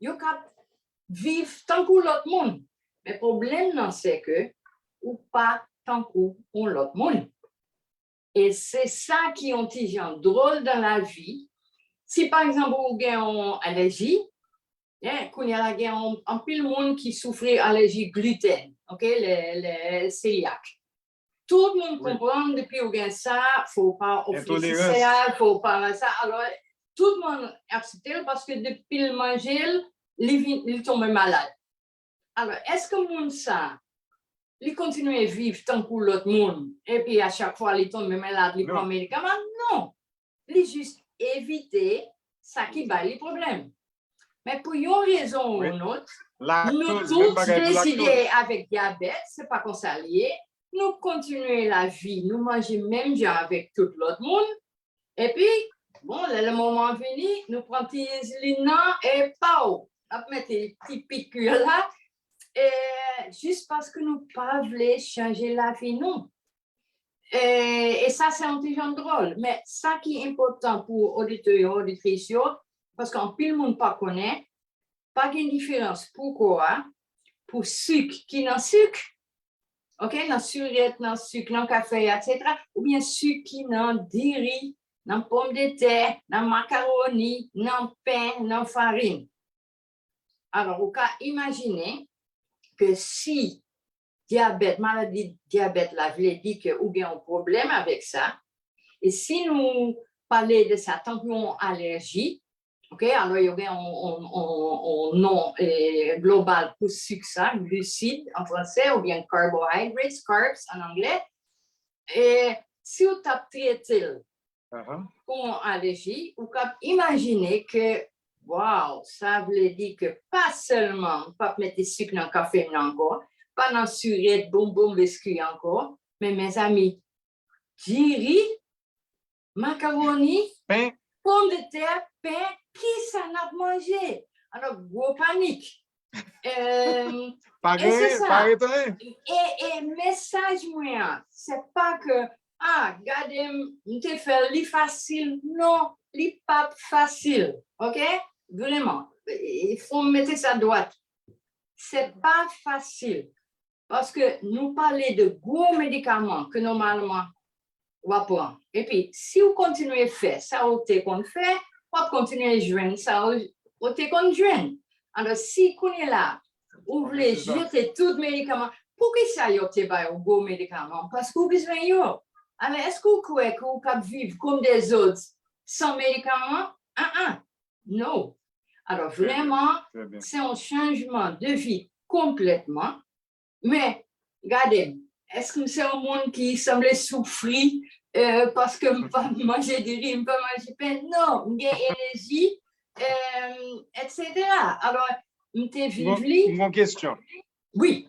yo ka viv tankou lòt moun. Men pwoblèm nan, se ke ou pa tankou yon lòt moun. E se sa ki yon ti jan dwòl dan lavi. Si, pa egzanp, ou gen yon alèji, hein, kounye a la gen yon, anpil moun ki soufri alèji gluten, ok, le, le celiac. Tout moun konprann depi ou gen sa, fò w pa ofri sisa, fò w pa sa. Alò, tout moun aksepte l paske depi l manje l, li, vin, li tonbe malad. Alò, èske moun sa, li kontinye viv tankou lòt moun, epi a chak fwa li tonbe malad, li pran medikaman? Non. Li jis evite sa ki bay li pwoblèm. Men pou yon rezon ou yon lòt, nou tout deside avèk dyabèt, se pa konsa l ye. Nou kontinye lavi, nou manje menm jan avèk tout lòt moun. Epi, bon, lè le moman vini, nou pran ti enzoulin nan, e paw, n ap mete ti piki la, e jis paske nou pa vle chanje lavi nou. E, e sa, se yon ti jan dwòl. Men sa ki enpòtan pou oditè yo, oditris yo, paske anpil moun pa konnen, pa gen diferans pou kò a, pou sik ki nan sik, ok, nan sirèt, nan sik, nan kafe, etsetera, oubyen sik ki nan diri, nan pòmdetè, nan makawoni, nan pen, nan farin. Alò, ou ka imajine ke si dyabèt, maladi dyabèt la vle di ke ou gen yon pwoblèm avèk sa, e si nou pale de sa tankou yon alèji, ok, alò yo gen yon, yon, yon, yon non, eh, global pou sik sa, glucide an fransè, oubyen carbohydrates, carbs an anglè. E si w t ap trete l pou yon alèji, ou k ap imajine ke, waw, sa vle di ke pa sèlman m p ap mete sik nan kafe m nan ankò, pa nan sirèt, bonbon, biskwi ankò, men mezanmi, diri, makawoni, pòmdetè, pen, kisa n ap manje? Alò, gwo panik. Em, e se sa. E, e mesaj mwen an, se pa ke, ah, gade m, m te fè l, li fasil. Non, li p ap fasil, ok? Vrèman, e, e fò m mete sa dwat. Se pa fasil. Paske nou pale de gwo medikaman ke nòmalman w ap pran. Epi, si w kontinye fè sa w te konn fè, w ap kontinye jwenn sa w, w te konn jwenn. Alò, si kounye la, ou vle jete tout medikaman, poukisa yo te ba w gwo medikaman? Paske w bezwen yo. Alò, èske w kwè ke w k ap viv kòm dezòt san medikaman? An-an. No. Alò, vrèman, se yon chanjman de vi konplètman. Men, gade m, èske m se yon moun ki sanble soufri, eh, paske m pa manje diri, m pa manje pen? Non, m gen enèji, eh, etsetera. Alò, m te viv li. M gon kesyon. Wi.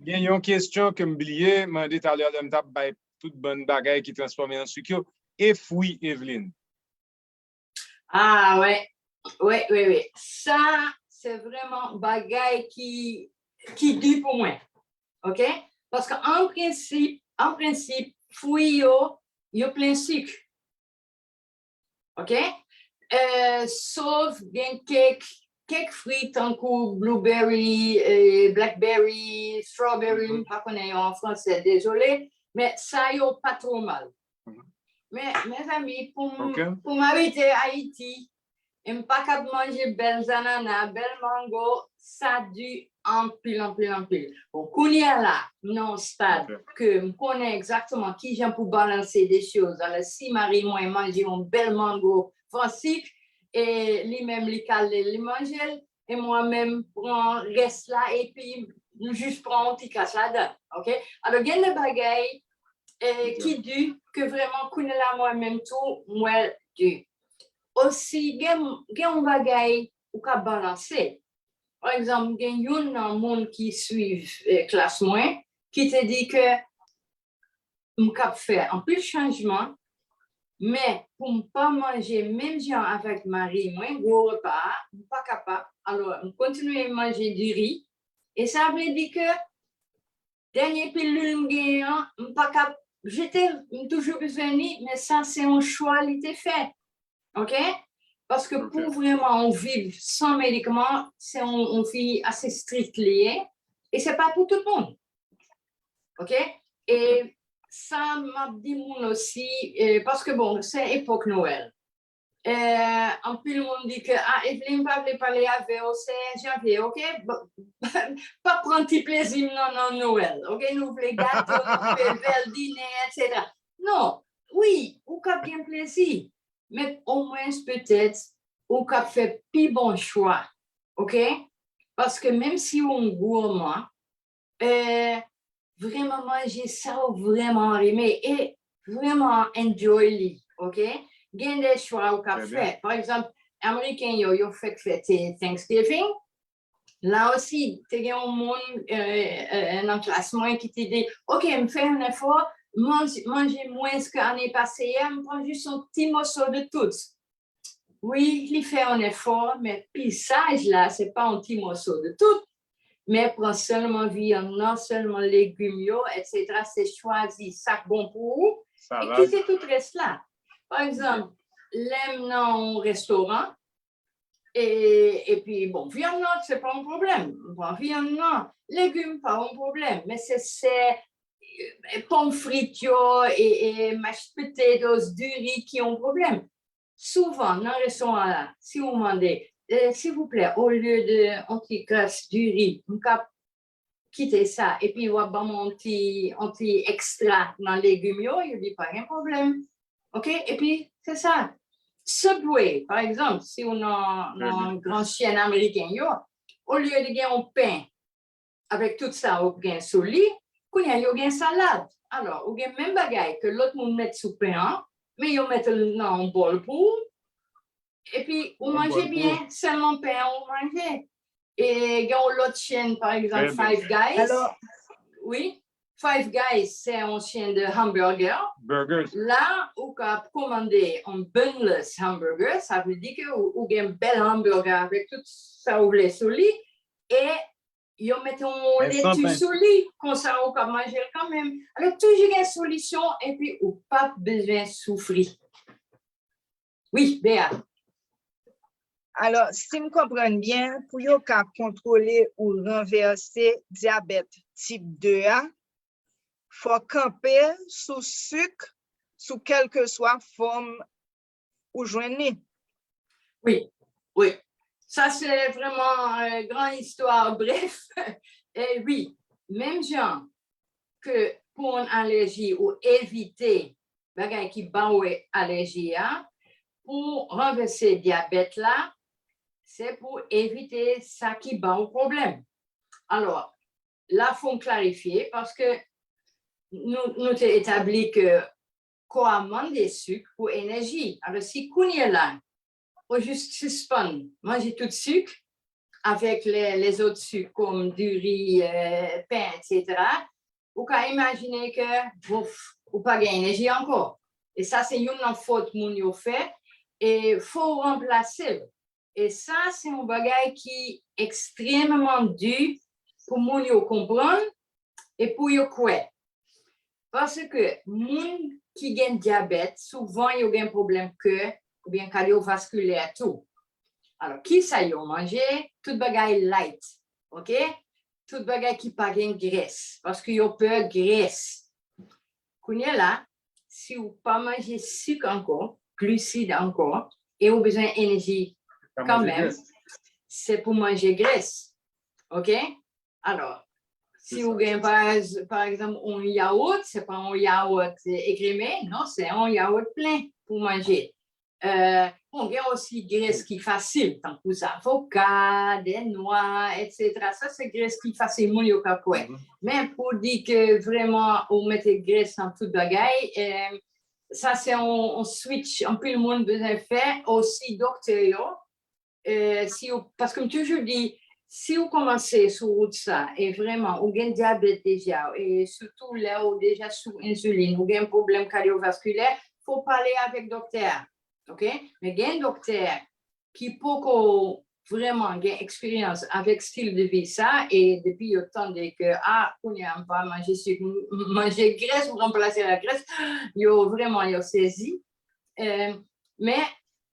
Gen yon kesyon ke m bliye mande talè lè m t ap bay tout bann bagay ki transfòme an sik yo. E fwi, Evelyne? Ah, wè. Wè, wè, wè. Sa, se vrèman bagay ki, ki di pou mwen. Ok? Paske an prensip, an prensip, fwi yo, yo plen sik. Ok? Eh, sof gen kèk, kèk fwi tankou blueberry, eh, blackberry, strawberry, m pa konnen yo an fransè, dezole, men sa yo pa twò mal. Men, mezanmi, pou m, pou m abite Ayiti, e m pa kab manje bèl zanana, bèl mango, sa di anpil, anpil, anpil. Bon, kounye a la, m nan yon stad ke m konnen egzakteman kijan pou balanse de choz. Alò, si mari mwen manje yon bèl mango fransik, e li menm li kale l, li manje l, e mwen menm pran rès la, epi m jis pran yon ti kras ladan, ok? Alò, gen de bagay, eh, ki di ke vrèman kounye la mwen menm tou, m wè l di. Osi, gen, gen yon bagay ou ka balanse. Pa egzanp, gen youn nan moun ki swiv, eh, klas mwen, ki te di ke m k ap fè anpil chanjman, men pou m pa manje menm jan avèk mari mwen, gwo repa a, m pa kapab. Alò, m kontinye manje diri, e sa vle di ke dènye pilil m genyen an, m pa ka, je te, m toujou bezwen li, men sa se yon chwa li te fè. Ok? Paske pou vrèman ou viv san medikaman, se yon, yon vi ase strik li ye. E se pa pou tout moun. Ok? E sa m ap di moun osi, eh, paske bon, se epòk Nwèl. Eh, anpil moun di ke, ah, Evelyn pa vle pale avè w, se janvye, ok? Bon, pa pran ti plezi m nan, nan Nwèl, ok? Nou vle gato, nou vle bèl dinè, etsetera. Non, wi, ou kab gen plezi, men omwens petèt ou kab fè pi bon chwa, ok? Paske menm si ou yon gourmand, eh, vrèman manje sa ou vrèman renmen e vrèman enjoy li, ok? Gen de chwa ou kab fè. Pa egzanp, Ameriken yo, yo fèk fète Thanksgiving. La osi, te gen yon moun, eh, eh, nan klas mwen ki te di, ok, m fè yon efò, manje, manje mwens ke ane pase a, m pran jis yon ti moso de tout. Wi, li fè yon efò, men pisaj la, se pa yon ti moso de tout. Men pran sèlman vyann nan, sèlman legim yo, etsetera. Se chwazi sa k bon pou ou, e kite tout rès la. Pa egzanp, lè m nan yon restoran, e, epi, bon, vyann nan, se pa yon pwoblèm. M pran vyann nan, legim pa yon pwoblèm. Men se, se, eh, pòm frit yo, e, e mashed potatoes, diri ki yon pwoblèm. Souvan, nan restoran la, si ou mande, eh, silvouplè, olye de yon ti kras diri, m ka kite sa, epi w ap ban mwen yon ti, yon ti ekstra nan legim yo, yo di pa gen pwoblèm. Ok? Epi, se sa. Subway, pa egzanp, si ou nan, nan gran chèn ameriken yo, olye de gen yon pen avèk tout sa ou gen sou li, kounye a yo gen salad. Alò, ou gen menm bagay ke lòt moun met sou pen an, men yo met l nan yon bòl pou ou, epi ou manje byen, sèlman pen an ou manje. E gen yon lòt chèn, pa egzanp, Five Guys. Wi, Five Guys, se yon chèn de hamburger. La, ou ka kòmande yon bunless hamburger, sa vle di ke ou, ou gen bèl hamburger avèk tout sa ou vle sou li, e yo mete yon leti sou li, konsa ou ka manje l kanmenm. Alò, toujou gen solisyon, epi ou p ap bezwen soufri. Wi, Bea. Alò, si m konprann byen, pou yo ka kontwole ou ranvèse dyabèt tip de a, fò kanpe sou sik, sou kèlkeswa fòm ou jwenn li. Wi, wi. Sa se vrèman, eh, gran istwa brèf. E wi, menm jan ke pou yon alèji ou evite bagay ki ba w alèji a, pou ranvèse dyabèt la, se pou evite sa ki ba w pwoblèm. Alò, la fò m klarifye, paske nou, nou te etabli ke kò a mande sik pou enèji. Alò, si kounye la, ou jis sispann manje tout sik, avèk lè, lèzòt sik kòm diri, eh, pen, etsetera, ou ka imajine ke, bof, ou pa gen enèji ankò. E sa se youn nan fòt moun yo fè, e fò w ranplase l. E sa se yon bagay ki ekstrèmman di pou moun yo konprann e pou yo kwè. Paske moun ki gen dyabèt, souvan yo gen pwoblèm kè oubyen kadyovaskilè tou. Alò, kisa yo manje? Tout bagay light, ok? Tout bagay ki pa gen grès, paske yo pè grès. Kounye la, si w pa manje sik ankò, glisid ankò, e ou bezwen enèji kanmenm, se pou manje grès. Ok? Alò, si ou gen, pa, pa egzanp, yon yawout, se pa yon yawout ekreme, non, se yon yawout plen pou manje. Euh, bon, gen osi grès ki fasil, tankou zavoka, dè nwa, etsetera. Sa se grès ki fasil, moun yo ka kwè. Men pou di ke vrèman ou mete grès nan tout bagay, eh, sa se yon, yon switch anpil moun bezwen fè, osi doktè yo. Eh, si ou, paske m toujou di, si ou kòmanse sou wout sa, e vrèman, ou gen dyabèt deja, e sitou lè ou deja sou enzilin, ou gen pwoblèm kadyovaskilè, fò w pale avèk doktè a. Ok? Men gen doktè ki poko vrèman gen eksperyans avèk stil de vi sa, e depi yo tande ke, a, kounye a m pa manje sik, m manje grès, m ranplase l ak grès, yo vrèman yo sezi. Eh, men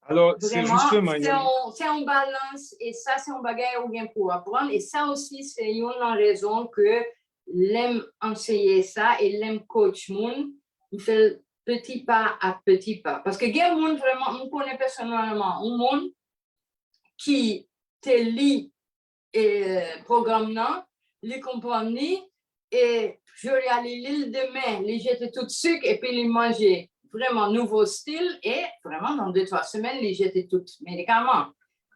Alò, se vrèman, jisteman se yon, se yon balans, e sa se yon bagay ou gen pou aprann, e sa osi se yon nan rezon ke lè m anseye sa e lè m coach moun, m fè l peti pa ak peti pa. Paske gen moun vrèman, m konnen pèsonèlman, yon moun ki te li e, pwogram nan, li konprann li, e jodi a li li l, demen li jete tout sik epi li manje vrèman nouvo stil, e vrèman nan de twa semèn li jete tout medikaman.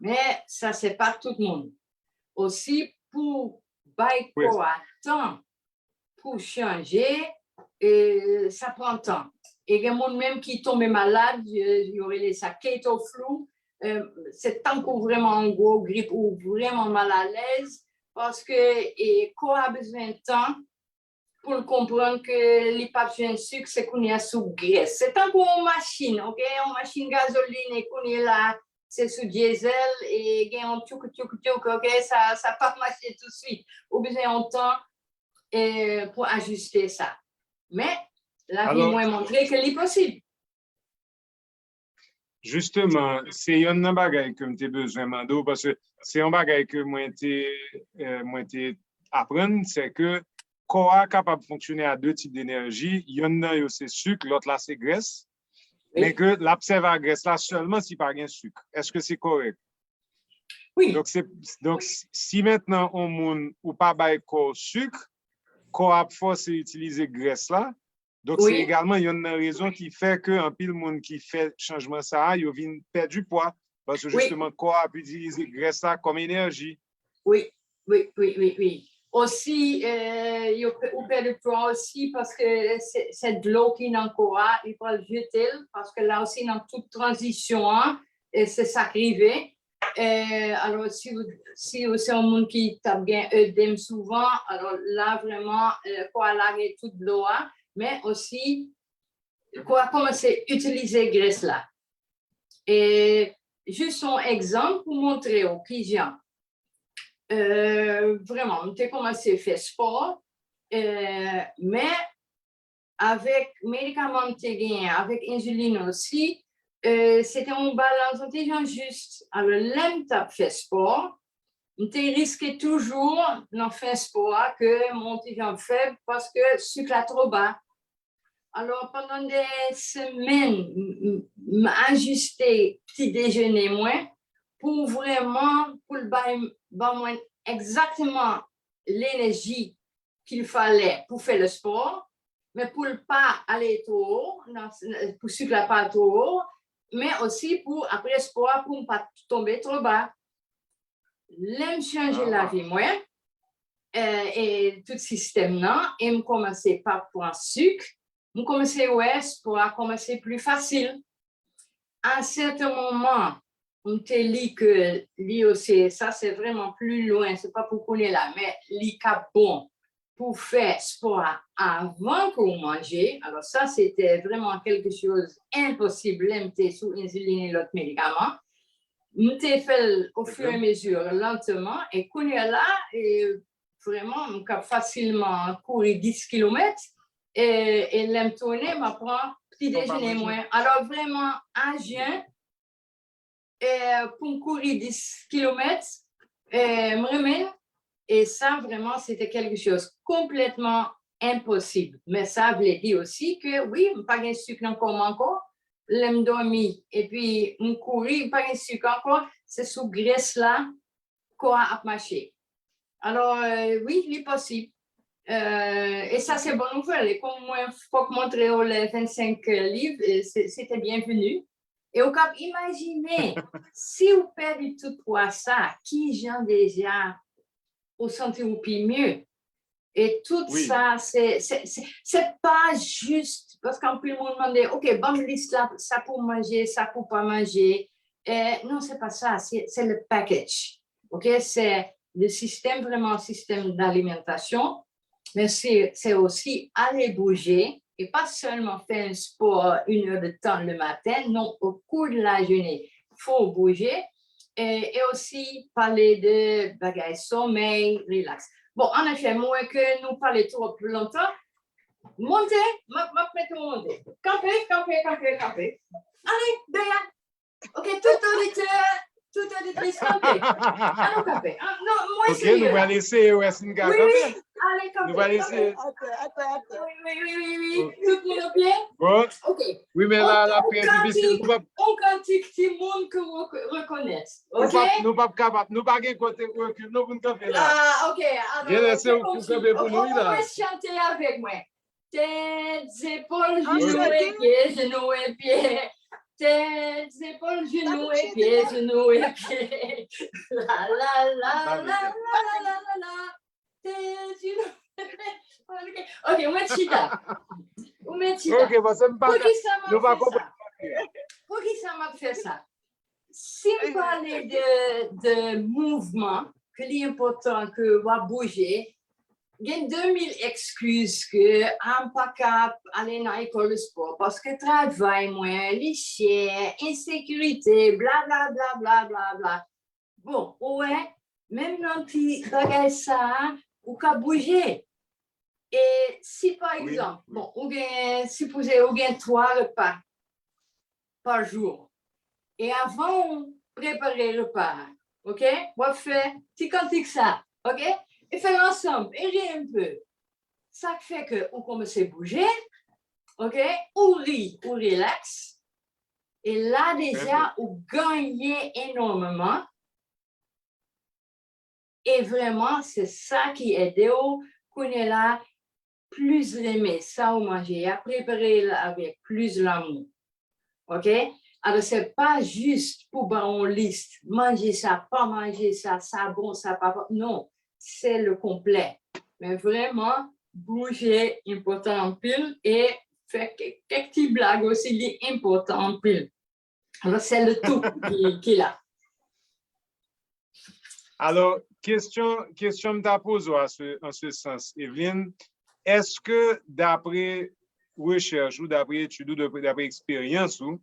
Men sa se pa tout moun. Osi, pou bay kò a tan pou chanje, e sa pran tan. E gen moun menm ki tonbe malad, yo rele sa keto flu, se tankou vrèman yon gwo grip ou vrèman malalèz, paske e, kò a bezwen tan pou l konprann ke li p ap jwenn sik, se kounye a sou grès. Se tankou yon machin, ok? Yon machin gazolin, e kounye la, se sou dyezèl, e gen yon tchouk, tchouk, tchouk, ok? Sa, sa p ap mache touswit. Ou bezwen yon tan e, pou ajiste sa. Men, lavi mwen montre ke li posib. Jisteman, se yonn nan bagay ke m te bezwen mande w, paske se yon bagay ke mwen te, eh, mwen te aprann, se ke kò a kapab fonksyone a de tip de enèji, yonn nan yo se sik, lòt la se grès, men ke l ap sèvi a grès la sèlman si pa gen sik. Èske se kòrèk? Wi. Donk, se, donk, si mentnan yon moun ou pa bay kò w sik, kò a ap fòse itilize grès la. Donk, se egalman yonn nan rezon ki fè ke anpil moun ki fè chanjman sa a, yo vin pèdi pwa. Paske jisteman, kò a ap itilize grès la kòm enèji. Wi, wi, wi, wi, wi. Osi, eh, yo, ou pèdi pwa osi paske se, se dlo ki nan kò a, li pral jete l, paske la osi nan tout tranzisyon an, e se sa k rive. Eh, alò, si, si ou se yon moun ki t ap gen edem souvan, alò la vrèman, eh, kò a lage tout dlo a, men osi, kò a kòmanse itilize grès la. E jis yon egzanp pou montre w kijan, eh, vrèman, m te kòmanse fè spò, eh, men avèk medikaman m te genyen, avèk ensilin osi, eh, se te yon balans yon ti jan jis. Alò, lè m t ap fè spò, m te riske toujou nan fen spò a ke m yon ti jan fèb paske sik la twò ba. Alò, pandan de semèn, m ajiste pti dejene mwen pou vrèman, pou l bay, ban mwen egzakteman leneji qu'il fallait pou fè le sport, men pou l pa ale two wo, pou sik la pa two wo, men osi pou apre spò a, pou m pa tonbe two ba. Lè m chanje lavi mwen, e tout sistèm nan, e m kòmanse pa pran sik, m kòmanse wè spò a kòmanse pli fasil. A sèten moman, m te li ke li osi, sa se vrèman pli lwen, se pa pou kounye la, men li ka bon pou fè spò a avan ke w manje. Alò sa se te vrèman quelque chose impossible lè m te sou ensilin e lòt medikaman. M te fè l au fur et à mesure, lentement, e kounye a la, e vrèman, m kab fasilman kouri dis kilomèt, e, e lè m tounen, m ap pran pti dejene mwen. Alò vrèman, a jen, e, pou m kouri dis kilomèt, e, m renmen l, e sa vrèman, se te quelque chose complètement impossible. Men sa vle di osi ke, wi, m pa gen sik nan kò m ankò, lè m dòmi, epi m kouri, m pa gen sik ankò, se sou grès la, kò a ap mache. Alò, e, wi, li posib. E, e sa se bon nouvèl. E kòm mwen fòk montre w lè vennsenk liv, e se, se te byenveni. E ou kab imajine, si ou pèdi tout pwa sa, ki jan deja ou santi ou pi mye? E tout sa, se, se, se, se pa jis, paske anpil moun mande, ok, ban m lis la, sa pou manje, sa pou pa manje. E, non, se pa sa, se, se le package. Ok, se le système, vraiment un système d'alimentation, men se, se osi ale bouje, e pa sèlman fè yon spò une heure de temps le matin, non, au cours de la journée, fò w bouje, e, e osi pale de bagay somèy, rilaks. Bon, anefè, mwen wè ke nou pale twòp lontan. Monte, m ap, m ap mete w monte. Kanpe, kanpe, kanpe, kanpe. Ale, Bea. Ok, tout oditè, tout oditris, kanpe. An nou kanpe. An, non, mwen Ok, nou pral eseye wè si n ka kanpe. Ale, kanpe. Nou pral eseye. Atè, atè, atè. Wi, wi, wi, wi, wi. Tout moun ok? Bon, Ok. Wi, men la, la priyè difisil. Nou pa On kantik ki moun ke w rekonèt. Nou Ok? pa, nou pa kapab, nou pa gen kote rekil nou pou n kanpe la. Ah, ok. Gen lè se ou ki kanpe pou nou, wi, la. Mwen chante avèk mwen. Tèt, zepòl, jenou e pye, jenou e pye. Tèt, zepòl, jenou e pye, jenou e pye. La, la, la, la, la, la, la, la. Tèt, jenou e pye. Ok, mwen chita. Ou mwen chita. Ok, paske m pa, Poukisa m nou ap pa fè sa? konprann. Poukisa m ap fè sa? Si m pale de, de mouvman, ke li enpòtan ke w ap bouje, gen de mil ekskiz ke a m pa ka ale nan ekòl de spò, paske travay mwen, li chè, ensekirite, bla, bla, bla, bla, bla, bla. Bon, ou wè, menm nan ti bagay sa a, ou ka bouje. E si pa egzanp, bon, ou gen, sipoze ou gen twa repa pa jou. E avan ou prepare repa a, ok? W ap fè ti kantik sa, ok? E fè l ansanm, e ri enpe. Sa k fè ke ou kòmanse bouje, ok? Ou ri, ou rilaks. E la deja, ou genyen enòmeman. E vrèman, se sa ki ede w kounye la plis renmen sa ou manje a, prepare l avèk plis lanmou. Ok? Alò, se pa jis pou ba yon lis, manje sa, pa manje sa, sa bon, sa pa bon. Non, se le konplè. Men vrèman, bouje enpòtan anpil e fè kèk, kèk ti blag osi, li enpòtan anpil. Alò, se le tou ki, ki la. Alò, kesyon, kesyon m ta poze w a se, an se sans, Evelyne, èske dapre rechèch ou, dapre etid ou, dapre, dapre eksperyans ou,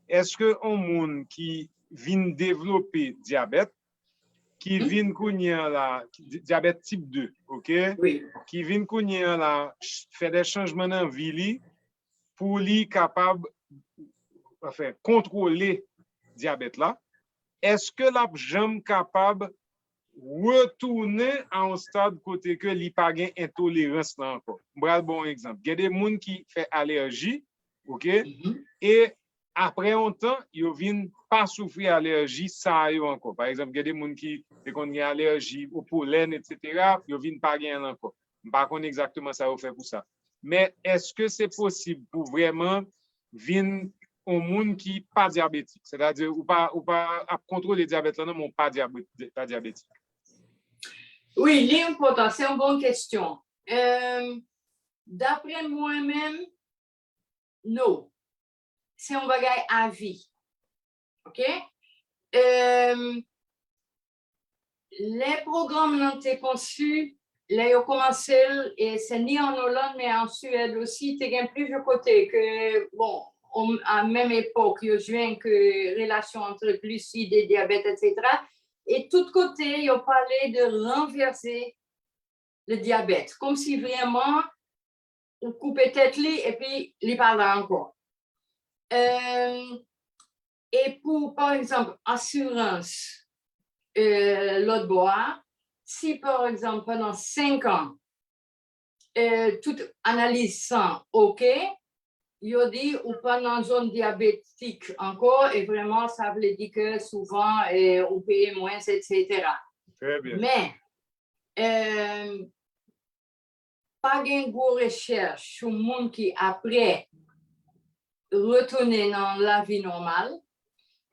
èske yon moun ki vin devlope dyabèt, ki vin kounye an la, di- dyabèt tip de, ok? Wi. Ki vin kounye an la, ch- fè de chanjman nan vi li pou li kapab, anfen, kontwole dyabèt la, èske l ap janm kapab retounen a yon stad kote ke li pa gen entolerans lan ankò? M pral ba w yon egzanp. Gen de moun ki fè alèji, ok? E apre yon tan, yo vin pa soufri alèji sa yo ankò. Pa egzanp, gen de moun ki te konn gen alèji o polèn, etsetera, yo vin pa genyen l ankò. M pa konn egzakteman sa yo fè pou sa. Men èske se posib pou vrèman vin yon moun ki pa dyabetik? Sètadi, ou pa, ou pa ap kontwole dyabèt la, non, men ou pa dyabet- pa dyabetik. Wi, li enpòtan, se yon bon kesyon. Em, dapre mwen menm, no. Se yon bagay avi. Ok? Em, lè pwogram nan te konsi, lè yo kòmanse l, e se ni an Oland, men an Suèd osi, te gen plizyè kote ke, bon, o- a menm epòk, yo jwenn ke relasyon ant gliside, dyabèt, etsetera. E tout kote, yo pale de ranvèse le dyabèt. Kòmsi vrèman, ou koupe tèt li, epi li pa la ankò. Em, e pou, pa egzanp, asirans, eh, lòt bò a, si, pa egzanp, pandan senk an, eh, tout analiz san ok, yo di ou pa nan zòn dyabetik ankò, e vrèman, sa vle di ke souvan, eh, ou peye mwens, etsetera. Trè byen. Men, eh, pa gen gwo rechèch sou moun ki apre retounen nan lavi nòmal,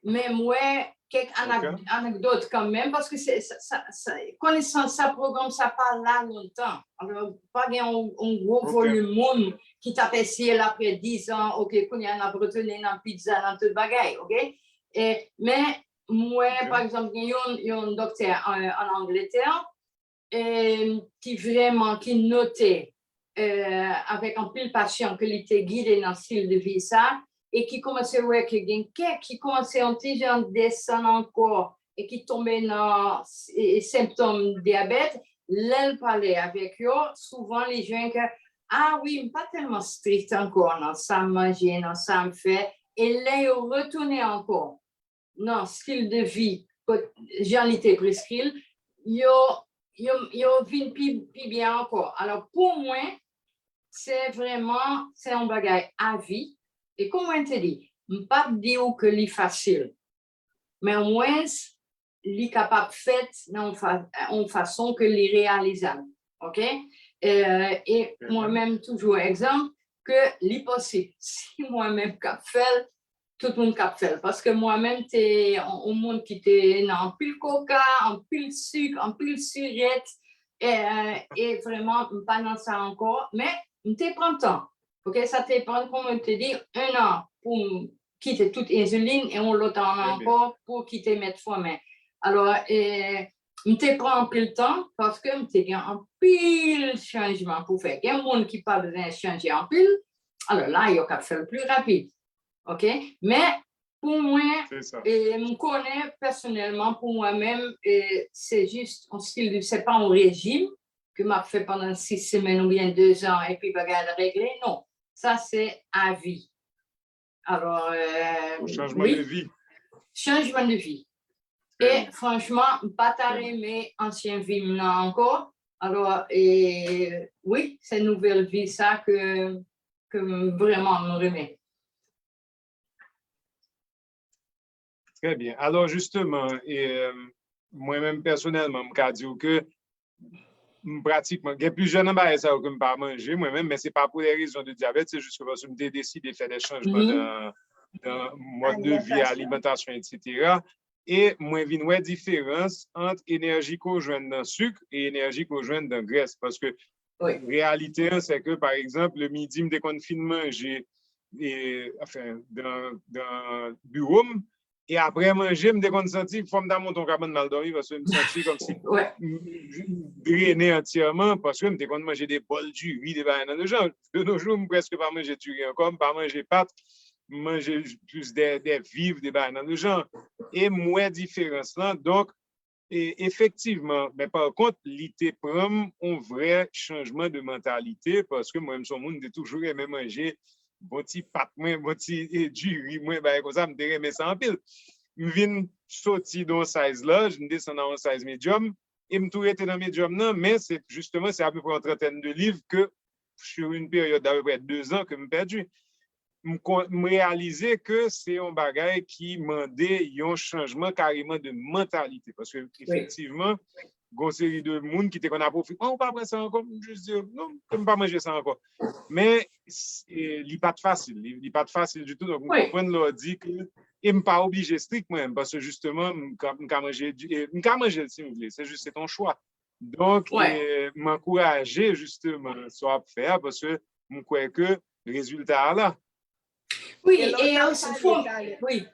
men m wè kèk anak- Ok. anekdot kanmenm, paske se, sa, sa, sa, konesans sa, pwogram sa pa la lontan. Alò, pa gen yon, yon gwo Ok. volim moun ki t ap eseye l apre diz an, ok, kounye a n ap retounen nan pizza, nan tout bagay, ok? E, men, m wè, Ok. pa egzanp, gen yon, yon doktè an, an Angletè, e, ki vrèman, ki note, e, avèk anpil pasyan ke li te gide nan stil de vi sa, e ki kòmanse wè ke gen kèk ki kòmanse yon ti jan desann ankò, e ki tonbe nan e, e, senptòm dyabèt, lè l pale avèk yo, souvan li jwenn ke, a wi, m pa tèlman strikt ankò nan sa m manje, nan sa m fè, e lè yo retounen ankò nan stil de vi, kot, jan li te preskri l, yo, yo, yo vin pi, pi byen ankò. Alò, pou mwen, se vrèman, se yon bagay avi. E kon mwen te di, m p ap di w ke li fasil. Men omwens, li kapab fèt nan yon fa, yon fason ke li reyalizab. Oke? E, e mwen menm toujou egzanp ke li posib. Si mwen menm k ap fè l, tout moun k ap fè l. Paske mwen menm te yon, yon moun ki te nan anpil koka, anpil sik, anpil sirèt, e, e vrèman, m pa nan sa ankò, men m te pran tan. Oke, sa te pran, kon mwen te di, en an pou m kite tout enzilin e yon lòt an ankò pou kite metfòmin. Alò, e, m te pran anpil tan paske m te gen anpil chanjman pou fè. Gen moun ki pa bezwen chanje anpil, alò la, yo ka fè l pli rapid. Oke? Men, pou mwen, e, m konnen pèsonèlman, pou mwen menm, e, se jis yon stil de, se pa yon rejim ke m ap fè pandan sis semèn oubyen de zan epi bagay la regle. Non, sa se avi. Alò, e, yon chanjman de vi. Chanjman de vi. E franchman, m pa ta renmen ansyen vi m nan ankò. Alò, e, wi, se nouvèl vi sa ke, ke m vrèman m renmen. Trè byen. Alò, jisteman, e, mwen menm pèsonèlman, m ka di w ke m pratikman, gen plizyè nan bagay sa yo ke m pa manje, mwen menm, men se pa pou lè rezon de dyabèt, se jis ke paske m te deside fè de chanjman nan, nan mòd de vi, alimantasyon, etsetera. E mwen vin wè diferans ant enèji ke w jwenn nan sik e enèji ke w jwenn nan grès. Paske reyalite an, se ke, pa egzanp, le midi, m te konn fin manje, e, anfen, dan, dan biwo m, e apre manje, m te konn santi fò m ta monte yon kabann m al dòmi, paske m santi kòmsi m drennen antyèman, paske m te konn manje de bòl diri, de bagay nan le jan. De nos jours, m prèske pa manje diri ankò, m pa manje pat, m manje plis de, de viv, de bagay nan le jan. E m wè diferans lan. Donk, e, efektivman, men pa kont, li te pran m yon vrè chanjman de mantalite, paske mwen, m se yon moun, m te toujou renmen manje bon ti pat mwen, bon ti, e, diri mwen, bagay konsa, m te renmen sa anpil. M vin soti de yon size large, m desann nan yon size medium, e m tou rete nan medium nan, men se, jisteman, se apeprè yon trantèn de liv ke, sur une période d'à peu près deux ans, ke m pèdi. M, m reyalize ke se yon bagay ki mande yon chanjman kareman de mantalite. Paske, efektivman, gen yon seri de moun ki te konn ap ofri, "An, ou pa pran sa ankò?" M jis di, "Non, ke m pa manje sa ankò." Men, e, li pa t fasil. Li, li pa t fasil ditou. Donk, m konprann lè w di ke, e m pa oblije strik mwen, paske jisteman, m ka, m ka manje, e, m ka manje l si m vle. Se jis, se yon chwa. Donk, e, m ankouraje, jisteman, sa w ap fè a, paske m kwè ke rezilta a la. Wi, e, wi.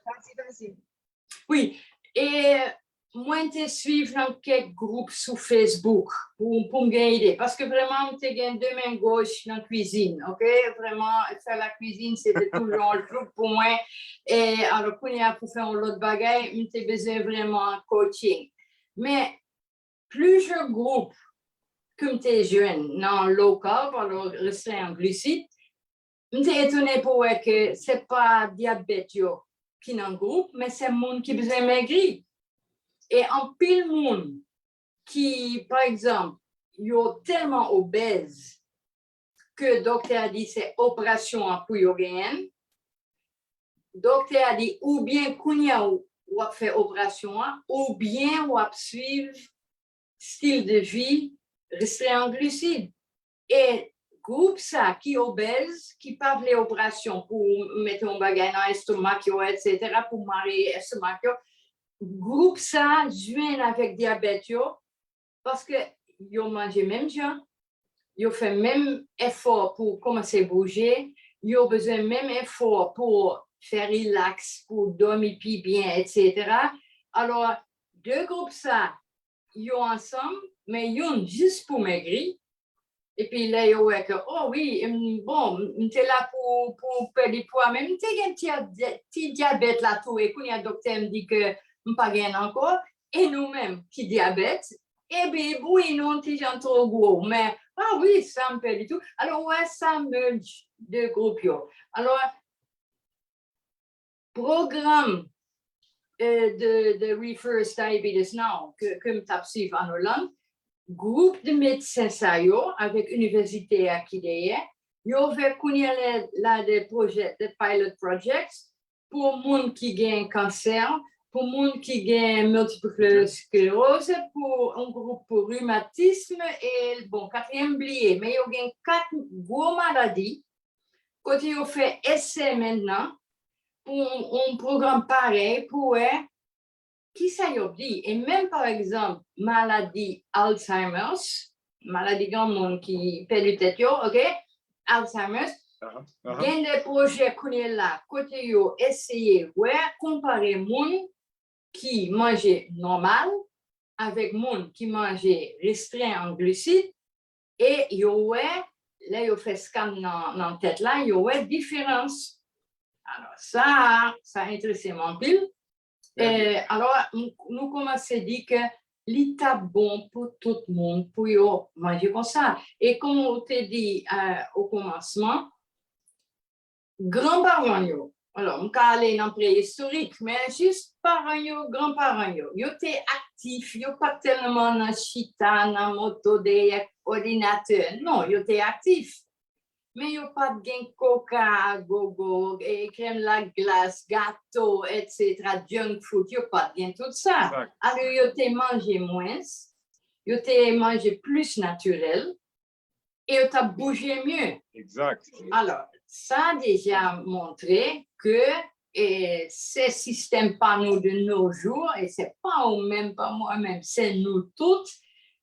Wi, e mwen te swiv nan kèk gwoup sou Facebook pou, pou m gen ide. Paske vrèman, m te gen de men goch nan kwizin, oke? Vrèman, fè la kwizin, se te toujou yon jouk pou mwen. E alò, kounye a, pou fè yon lòt bagay, m te bezwen vrèman coaching. Men, plizyè gwoup ke m te jwenn nan low carb, alò restren an glisid, m te etone pou wè ke se pa dyabèt yo ki nan gwoup, men se moun ki bezwen megri. E anpil moun ki, pa egzanp, yo tèlman obèz ke doktè a di se operasyon an pou yo genyen l, doktè a di oubyen kounye a w ap fè operasyon an, oubyen w ap swiv stil de vi restren an glisid. E gwoup sa ki obèz, ki pa vle operasyon pou mete yon bagay nan estomak yo, etsetera, pou mare estomak yo, gwoup sa jwenn avèk dyabèt yo, paske yo manje menm jan, yo fè menm efò pou kòmanse bouje, yo bezwen menm efò pou fè rilaks, pou dòmi pi byen, etsetera. Alò, de gwoup sa, yo ansanm, men youn jis pou megri, epi lè yo wè ke, o wi, m, bon, m te la pou, pou pèdi pwa, men m te gen ti, ti dyabèt la tou, e kounye a doktè m di ke m pa gen ankò, e nou menm ki dyabèt, epi wi, nou yon ti jan twò gwo, men, ah wi, sa m pèdi tou. Alò, ou wè sa merge de gwoup yo. Alò, pwogram eh, de, de Reverse Diabetes Now ke, ke m t ap swiv an Oland, gwoup de medsen sa yo, avèk inivèsite a ki dèyè, yo ouvè kounye a la de pwojè, de pilot projects, pou moun ki gen kansè, pou moun ki gen multiple sclerosis, pou yon gwoup pou rimatism, e bon, katriyèm bliye, men yo gen kat gwo maladi, kote yo fè esè mentnan pou yon, yon pwogram parèy pou wè kisa yo di. E menm, pa egzanp, maladi Alzheimer's, maladi granmoun ki pèdi tèt yo, ok? Alzheimer's, gen de pwojè kounye la kote yo eseye wè, konpare moun ki manje nòmal avèk moun ki manje restren an glisid, e yo wè, lè yo fè scan nan, nan tèt la, yo wè diferans. Alò, sa, sa enterese m anpil. Eh, alò, nou kòmanse di ke li t ap bon pou tout moun, pou yo manje konsa. E kòm ou te di eh, o kòmansman, granparan yo, alò, m ka ale nan prehistorik, men jis paran yo, granparan yo, yo te aktif, yo pa t tèlman nan chita, nan moto, dèyè òdinatè. Non, yo te aktif. Men yo pa t gen koka, gogo, eh, krèm laglas, gato, etsetera, junk food, yo pa t gen tout sa. Alò, yo te manje mwens, yo te manje plis natirèl, e yo t ap bouje mye. Alò, sa deja montre ke eh, se sistèm pa nou de nos jours, e se pa ou menm, pa mwen menm, se nou tout,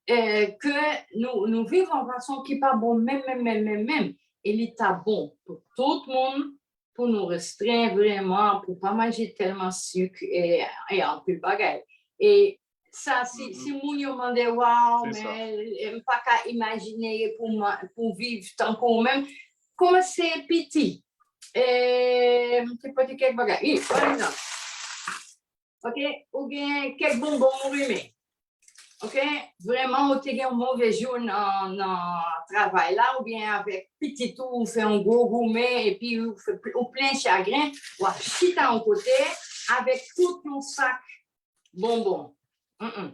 eh, ke nou, nou viv yon fason ki pa bon menm, menm, menm, menm, menm. E li ta bon pou tout moun, pou nou restren vrèman, pou pa manje tèlman sik e, e anpil bagay. E sa, si, si moun yo mande, waw, men eh, m pa ka imajine pou, man- pou viv tankou ou menm, kòmanse piti. Eh, m te pote kèk bagay. Wi, pa egzanp, ok, ou gen kèk bonbon ou renmen. Ok, vrèman, ou te gen yon move jou nan, nan travay la, oubyen avèk pitit ou, ou fè yon gwo goumen, epi ou, fè, ou plen chagren, w ap chita yon kote avèk tout yon sak bonbon. Mm-mm.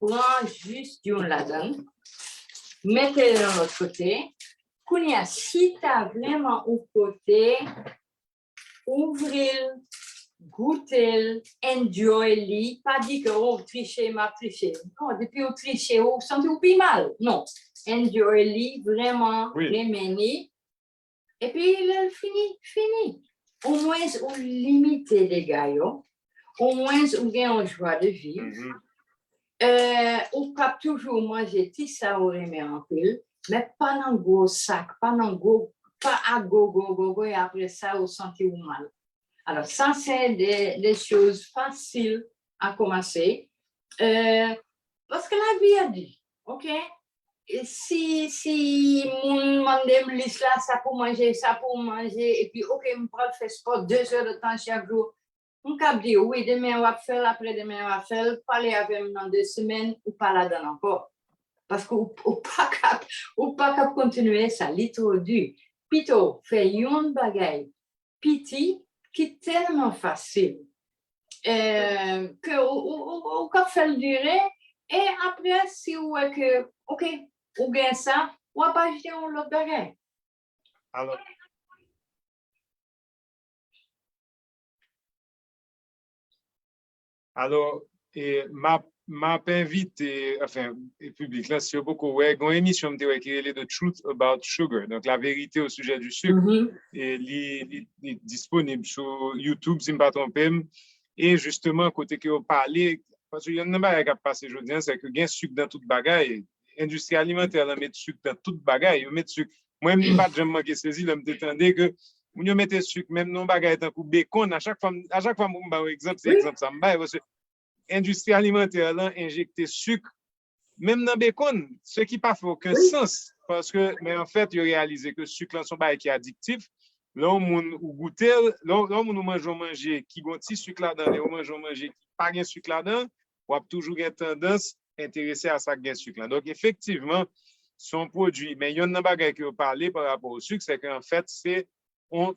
Pran jis youn ladan l, mete l yon lòt kote. Kounye a, chita vrèman yon kote, ouvri l, goute l, enjoy li. Pa di ke, oh, triche, m ap triche. Non, depi ou triche, ou santi ou pi mal. Non. Enjoy li, vrèman renmen li. Epi lè l fini, fini. Omwens ou limite dega yo. Omwens ou gen yon jwa de viv. Eh, ou p ap toujou manje ti sa ou renmen anpil, men pa nan gwo sak, pa nan gwo, pa a gogo, gogo, e apre sa ou santi ou mal. Alò, sa se de, de choz fasil a kòmanse. Eh, paske lavi a di, ok? E si, si moun mande m lis la, sa pou manje, sa pou manje, epi, ok, m pral fè spò de zè de tan chak jou. M kab di w, wi, demen w ap fè l, apre demen w ap fè l, pale avè m nan de semèn, ou pa ladan l ankò. Paske ou, ou pa kab, ou pa kab kontinye sa, li twò di. Pito, fè yon bagay piti ki tèlman fasil, eh, ke ou, ou, ou, ou ka fè l dire, e apre, si ou wè ke, ok, ou gen sa, w ap achte yon lòt bagay. Alò, alò, e, m ap, m ap envite, anfen, e piblik la, si yo poko wè, gen yon emisyon m te wè ki rele The Truth About Sugar, donk, La vérité au sujet du sucre. E li, li, li disponib sou YouTube, si m pa twonpe m. E jisteman, kote ke yo pale, paske yonn nan bagay k ap pase jodi a, se ke gen sik nan tout bagay. Endistri alimantè lan met sik nan tout bagay. Yo met sik. Mwen menm, m pa t janm manke sezi lè m te tande ke moun yo mete sik menm nan yon bagay tankou bekonn. A chak fwa, m- a chak fwa m pou m ba yon egzanp, se egzanp sa m bay, paske endistri alimantè lan enjekte sik menm nan bekonn, se ki pa fè okenn sans, paske, men anfèt, yo reyalize ke sik lan se yon bagay ki adiktif, lè yon moun ou goute l, lè yon lè yon moun ou manje yon manje ki gen yon ti sik ladan l, e ou manje yon manje ki pa gen sik ladan, w ap toujou gen tandans enterese a sa k gen sik lan. Donk, efektivman, se yon pwodui, men yonn nan bagay ke yo pale pa rapò o sik, se ke anfèt, se yon,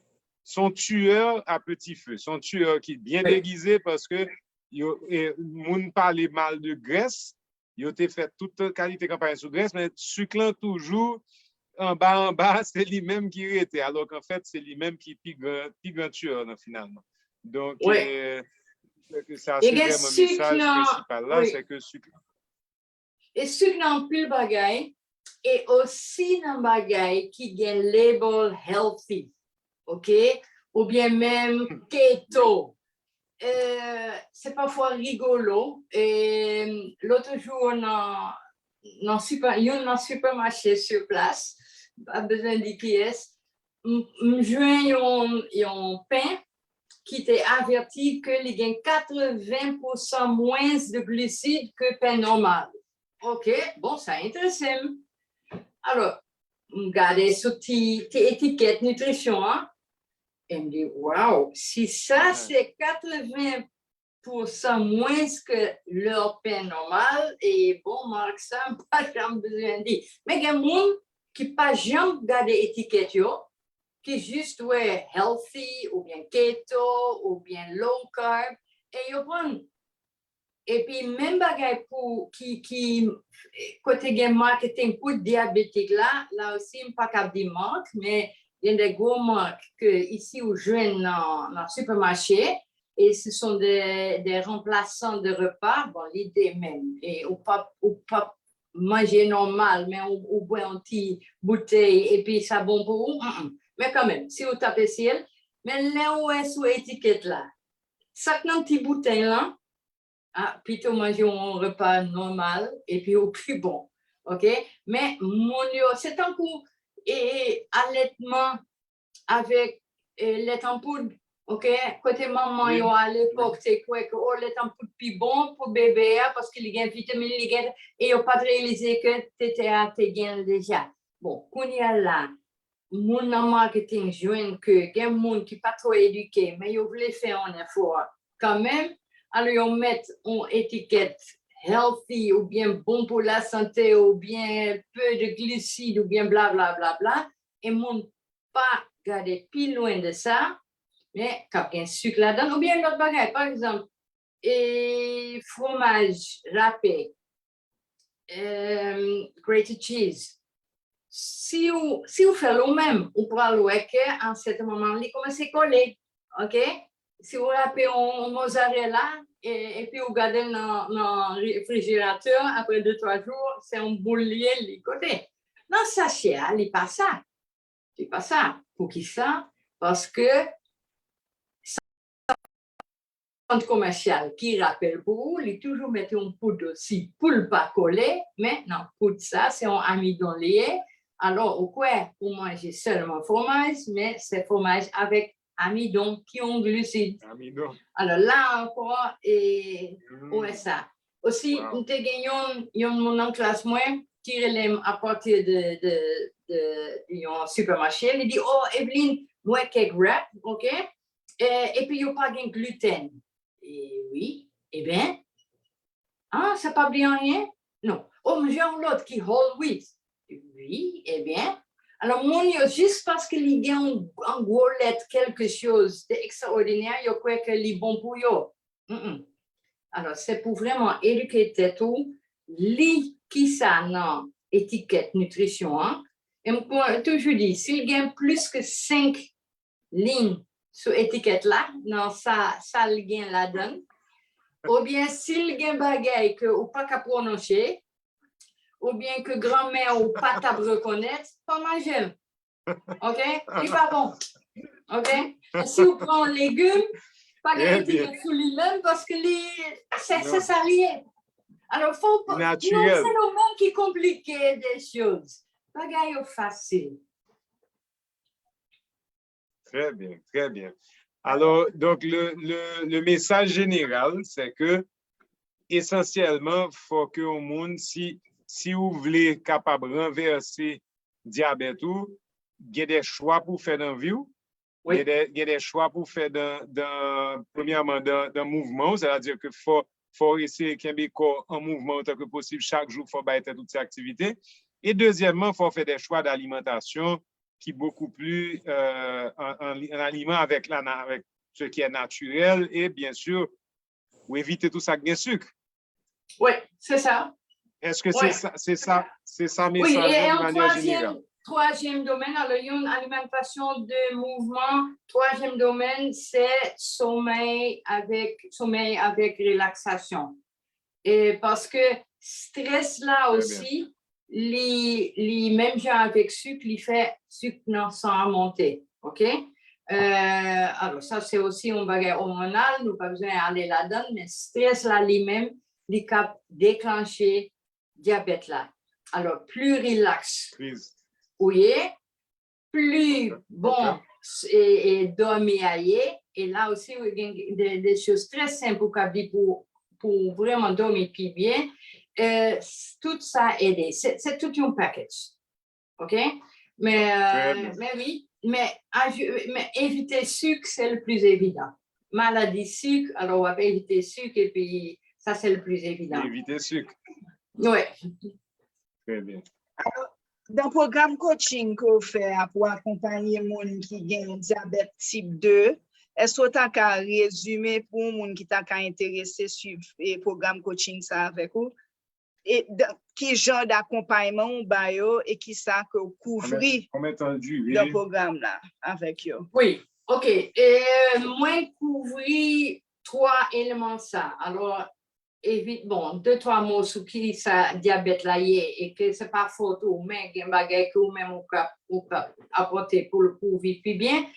se yon tueur à petit feu. Se yon tueur ki byen degize paske yo, e, moun pale mal de grès, yo te fè tout kalite kanpay sou grès, men sik lan toujou anba, anba, se li menm ki rete, alò k'an fèt, se li menm ki pi gran, pi gran tueur nan finalman. Donk, Wi. eh, se ke sa, E se gen vrèman sik mesaj nan, prensipal la, wi. Se ke sik lan. E sik nan anpil bagay, e osi nan bagay ki gen label healthy, ok? Oubyen menm keto. Eh, se pafwa rigolo. E, lòt jou nan, nan super, youn nan sipèmache sur place, pa bezwen di kiyès, m, m jwenn yon, yon pen ki te avèti ke li gen katreven pousan mwens de glisid ke pen nòmal. Ok, bon, sa enterese m. Alò, m gade sou ti, ti etikèt nitrisyon an, e m di, waw, si sa se katreven pousan mwens ke lè pen nòmal, e bon, mak sa, m pa janm bezwen di. Men gen moun ki pa janm gade etikèt yo, ki jis wè healthy, oubyen keto, oubyen low carb, e yo pran. Epi menm bagay pou ki, ki kote gen marketing pou dyabetik la, la osi m pa kab di mak, men gen de gwo mak ke isi ou jwenn nan, nan sipèmache, e se son de, de ranplasan de repa, bon, lide menm, e ou pa, ou pa manje nòmal, men ou, ou bwè yon ti boutèy, epi sa bon pou ou, mm, mm. Men kanmenm, si ou t ap eseye l, men lè ou wè sou etikèt la, sa k nan ti boutèy lan, a, pito manje yon repa nòmal, epi ou pi bon. Ok? Men moun yo, se tankou e, e, alètman avèk e, lèt an poud. Ok? Kote manman yo alepòk te kwè ke o lèt an poud pi bon pou bebe a, paske li gen vitamin, li gen, e yo pa t reyalize ke tete a te gen l deja. Bon, kounye a la, moun nan marketing jwenn ke gen moun ki pa twò edike, men yo vle fè yon efò kanmenm, alò yo met yon etikèt healthy oubyen bon pou lasante oubyen peu de glucides oubyen bla bla bla bla, e moun pa gade pi lwen de sa, men k ap gen sik ladan l oubyen lòt bagay, pa egzanp, e, fromaj rape, em, grated cheese. Si w, si w fè l ou menm, ou pral wè ke a sèten moman li kòmanse kole. Ok? Si w rape yon, yon mozzarella, e, epi w gade l nan, nan refrijeratè, apre de twa jou, se yon boul li ye, li kote. Nan sachè a, li pa sa. Li pa sa. Poukisa? Paske sant komèsyal ki rape l pou ou, li toujou met yon poud osi pou l pa kole, men nan poud sa, se yon amidon li ye. Alò, ou kwè, ou manje sèlman fromaj, men se fromaj avèk amidon ki yon glisid. Amidon. Alò, la ankò, e, Mm. ou wè sa. Osi, Wow. m te gen yon, yon moun nan klas mwen ki rele m apati de, de, de yon sipèmache. Li di, "Oh, Evelyne, m wè kèk wrap, ok? E, epi yo pa gen gluten." E wi, ebyen, ah, sa pa vle anyen? Non. Oh, m jwenn yon lòt ki whole wheat. Wi, ebyen. Alò, moun yo, jis paske li gen yon, yon gwo lèt kèlke choz de ekstraòdinè, yo kwè ke li bon pou yo. Mm-mm. Alò, se pou vrèman edike tèt ou, li kisa nan etikèt nitrisyon an. E m kon-, toujou di, si l gen plis ke senk liy sou etikèt la, nan sa, sa l gen ladan l, oubyen si l gen bagay ke ou pa ka pwononse, oubyen ke granmè ou pa t ap rekonèt, pa manje l. Ok? Li pa bon. Ok? E si w pran legim, pa gen Trè etikèt sou li menm, paske li, se, se Non. sa li ye. Alò, fò w pa, Natirèl. Se nou menm ki konplike de choz. Bagay yo fasil. Très bien, très bien. Alors, donc, le, le, le message général, c'est que, esansyèlman, fò ke yon moun, si, si ou vle kapab ranvèse dyabèt ou, gen de chwa pou fè nan vi w, Gen de, gen de chwa pou fè dan, dan, premyèman, dan, dan mouvman w, sètadi ke fò, fò w eseye kenbe kò w an mouvman otan ke posib chak jou, fò w bay tèt ou ti aktivite. E dezyèmman, fò w fè de chwa d'alimentasyon ki bokou pli euh, an, an, an aliman avèk la, avèk ce qui est naturel et bien sûr, ou evite tout sa ki gen sik. Wi, se sa. Èske se sa, se sa, se sa mesaj la de manyè jeneral? Twazyèm domèn, alò, yon alimantasyon de mouvman. Twazyèm domèn, se somèy avèk, somèy avèk relaksasyon. E paske strès la osi, li, li menm jan avèk sik, li fè sik nan san an monte. Ok? Euh, alò, sa se osi yon bagay òmonal, nou pa bezwen ale ladan, men strès la li menm, li kap deklanche dyabèt la. Alò, pli rilaks ou ye, pli bon e, e dòmi a ye, e la osi ou gen de, de choz trè senp ou ka di pou, pou vrèman dòmi pi byen. Euh, tout sa ede. Se, se tout yon package. Ok? Men, euh, men wi, men, men evite sik, se le pli evidan. Maladi sik, alò w ap evite sik, epi sa se le pli evidan. Evite sik. Wi. Trè byen. Alò, dan pwogram coaching ke w fè a pou akonpaye moun ki gen dyabèt tip de, èske w ta ka rezime pou yon moun ki ta ka enterese swiv e pwogram coaching sa avèk ou? E ki jan d'akonpayman ou ba yo e ki sa ke w kouvri dan pwogram la avèk yo? Wi, ok. E, mwen kouvri twa eleman sa. Alò, evit, bon, de twa mo sou ki sa dyabèt la ye e ke se pa fòt ou, men gen bagay ke ou menm ou ka, ou ka apòte pou, pou viv pi byen.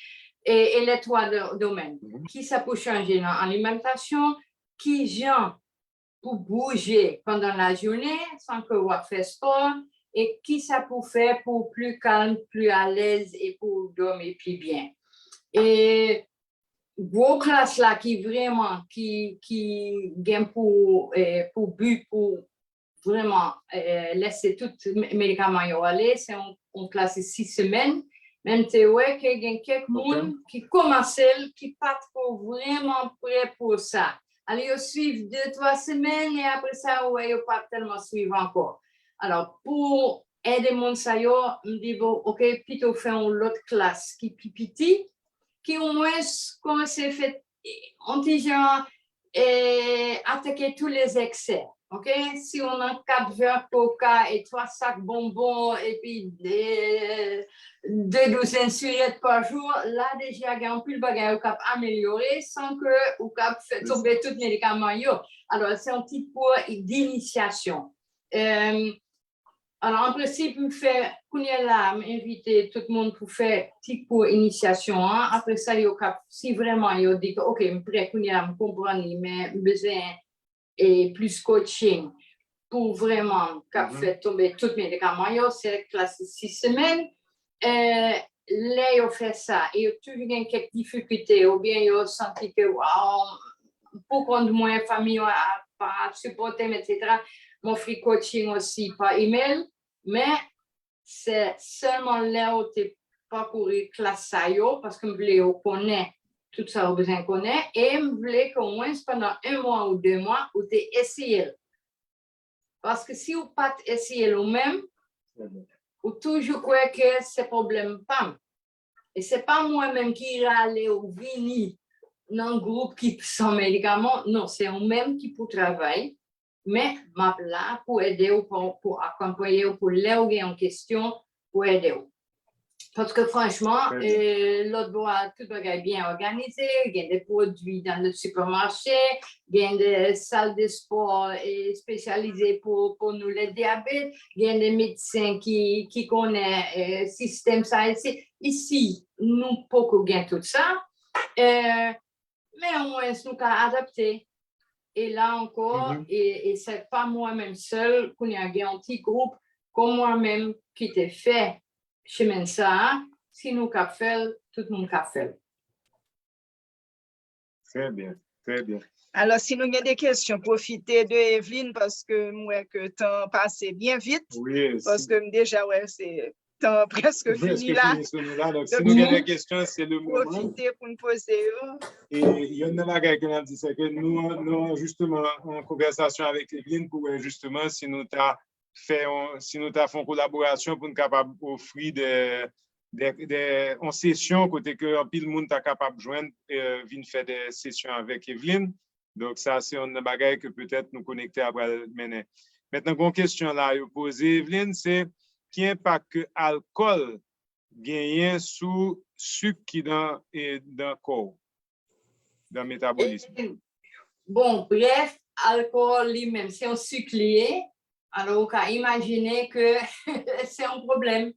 E, e le twa domèn. Ki sa pou chanje nan alimantasyon? Ki jan pou bouje pandan lajounen san ke w ap fè spò? E ki sa pou fè pou pli kalm, pli alèz e pou dòmi pi byen? E gwo klas la ki vrèman, ki, ki gen pou, eh, pou bi pou vrèman eh, lese tout medikaman yo ale, se yon, yon klas de sis semèn. Men m te wè ke gen kèk moun ki kòmanse l, ki pa t ko vrèman prè pou sa. Alò, yo swiv de, twa semèn, e apre sa, ou wè, yo pa tèlman swiv ankò. Alò, pou ede moun sa yo, m di, bon, ok, pito fè yon lòt klas ki pi piti, ki omwens kòmanse fè yon ti jan eh, atake tou lè eksè. Ok? Si ou nan kat vè koka e twa sak bonbon epi de, de douzèn sirèt pa jou, la deja gen anpil bagay ou kap amelyore san ke ou kap fè tonbe tout medikaman yo. Alò, se yon ti kou dinisyasyon. Eh, Alò, an prensip, m fè, kounye a la, m envite tout moun pou fè ti kou inisyasyon an. Apre sa, yo ka, si vrèman yo di ke, ok, m prè kounye a, m konprann li, men m bezwen e, plis coaching pou vrèman kap fè tonbe tout medikaman yo, se klas sis semèn. E, lè yo fè sa, e yo toujou gen kèk difikilte, oubyen yo santi ke, waw, pou kont mwen, fanmi yo pa ap sipòte m, etsetera. M ofri coaching osi pa email, men se sèlman lè ou te pakouri klas sa yo, paske m vle yo konnen tout sa yo bezwen konnen, e m vle ke omwens pandan en mwa ou de mwa, ou te eseye l. Paske si ou pa t eseye l ou menm, ou toujou kwè ke se pwoblèm pa m. E se pa mwen menm ki rale ou vini nan gwoup ki san medikaman, non, se ou menm ki pou travay, men m ap la pou ede w, pou, pou akonpaye w, pou lè ou gen yon kesyon, pou ede w. Paske franchman, eh, lòt bò a, tout bagay byen òganize, gen de pwodui nan le sipèmache, gen de sal de spò eh, espesyalize pou, pou nou le dyabet, gen de medsen ki, ki konnen eh, sistèm sa isi. Isi, nou poko gen tout sa. Eh, men omwens nou ka adapte. E la ankò, e, e se pa mwen menm sèl, kounye a gen yon ti gwoup, kon mwen menm ki te fè chemen sa a, si nou kap fè l, tout moun kap fè l. Trè byen, trè byen. Alò, si nou gen de kesyon, pwofite de Evelyne, paske m wè ke tan pase byen vit, paske m deja wè se tan an prèske fini la. Donk, si nou gen de kesyon, se le moman. Pwofite pou n poze yo. E youn nan bagay ke n ap di, se ke nou, nou, jisteman, an konvèsasyon avèk Evelyne pou wè jisteman si nou ta fè yon, si nou ta fè yon kolaborasyon pou n kapab ofri de, de, de, yon sesyon kote ke anpil moun ta kapab jwenn, vin fè de sesyon avèk Evelyne. Donk, sa se yon nan bagay ke petèt nou konekte a pral mennen. Mentnan, gon kesyon la yo poze, Evelyne, se ki enpak ke alkòl genyen sou sik ki dan, dan kò w, dan metabolism? Bon, brèf, alkòl li menm, se yon sik li ye. Alò, ou ka imajine ke se yon pwoblèm.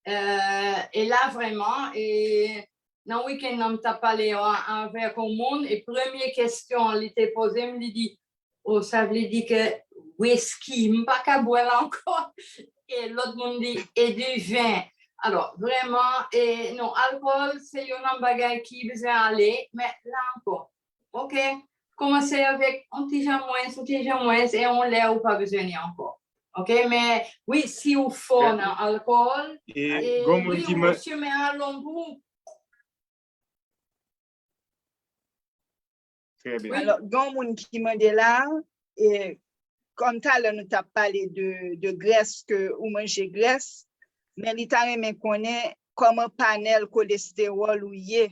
E la, vrèman, e nan wikenn nan, m t ap pale avèk yon moun, e premye kesyon li te poze m, li di, o, sa vle di ke wiski, m pa ka bwè l ankò. E lòt moun di, e di ven. Alò, vrèman, e non, alkòl, se youn nan bagay ki bezwen ale, men la ankò, oke, kòmanse avèk yon ti jan mwens, yon ti jan mwens, e yon lè ou pa bezwen li ankò. Oke, men wi, si ou fò nan alkòl, e wi, ou chemen a long pou ou. Trè byen. Alò, gen yon moun ki mande la, e, kòm talè nou t ap pale de, de grès, ke ou manje grès, men li ta renmen konnen kòman panèl kolestewòl ou ye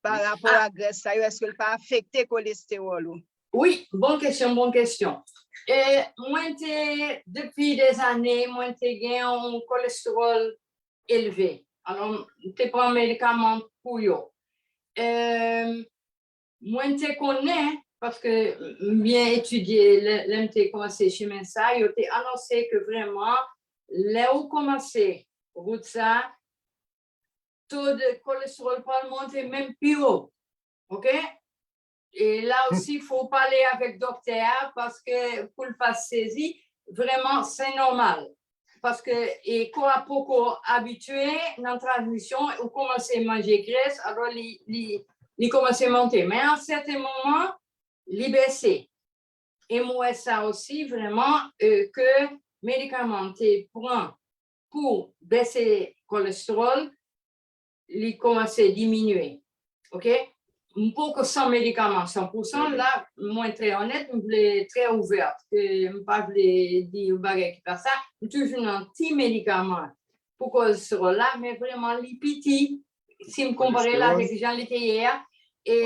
pa rapò a grès sa yo, èske l pa afekte kolestewòl ou? Wi, bon kesyon, bon kesyon. E mwen te, depi dèzane, mwen te gen yon kolestewòl elve. Alò, m te pran medikaman pou yo. E mwen te konnen, paske m byen etidye lè, lè m te kòmanse chemen sa, yo te anonse ke vrèman, lè ou kòmanse wout sa, to de kolestewòl pral monte menm pi wo. Oke? E la osi, fò w pale avèk doktè a, paske pou l pa sezi, vrèman, se nòmal. Paske e kò a poko abitye nan transmisyon, ou kòmanse manje grès, alò li, li, li kòmanse monte. Men a sèten moman, li bese. E m wè sa osi, vrèman, e, ke medikaman m te pran pou bese kolestewòl, li kòmanse diminye. Oke? M poko san medikaman san pou san. La, mwen trè onèt, m vle trè ouvè, ke m pa vle di yon bagay ki pa sa. M toujou nan ti medikaman pou kolestewòl la, men vrèman, li piti. Si m konpare l avèk jan li te ye a, e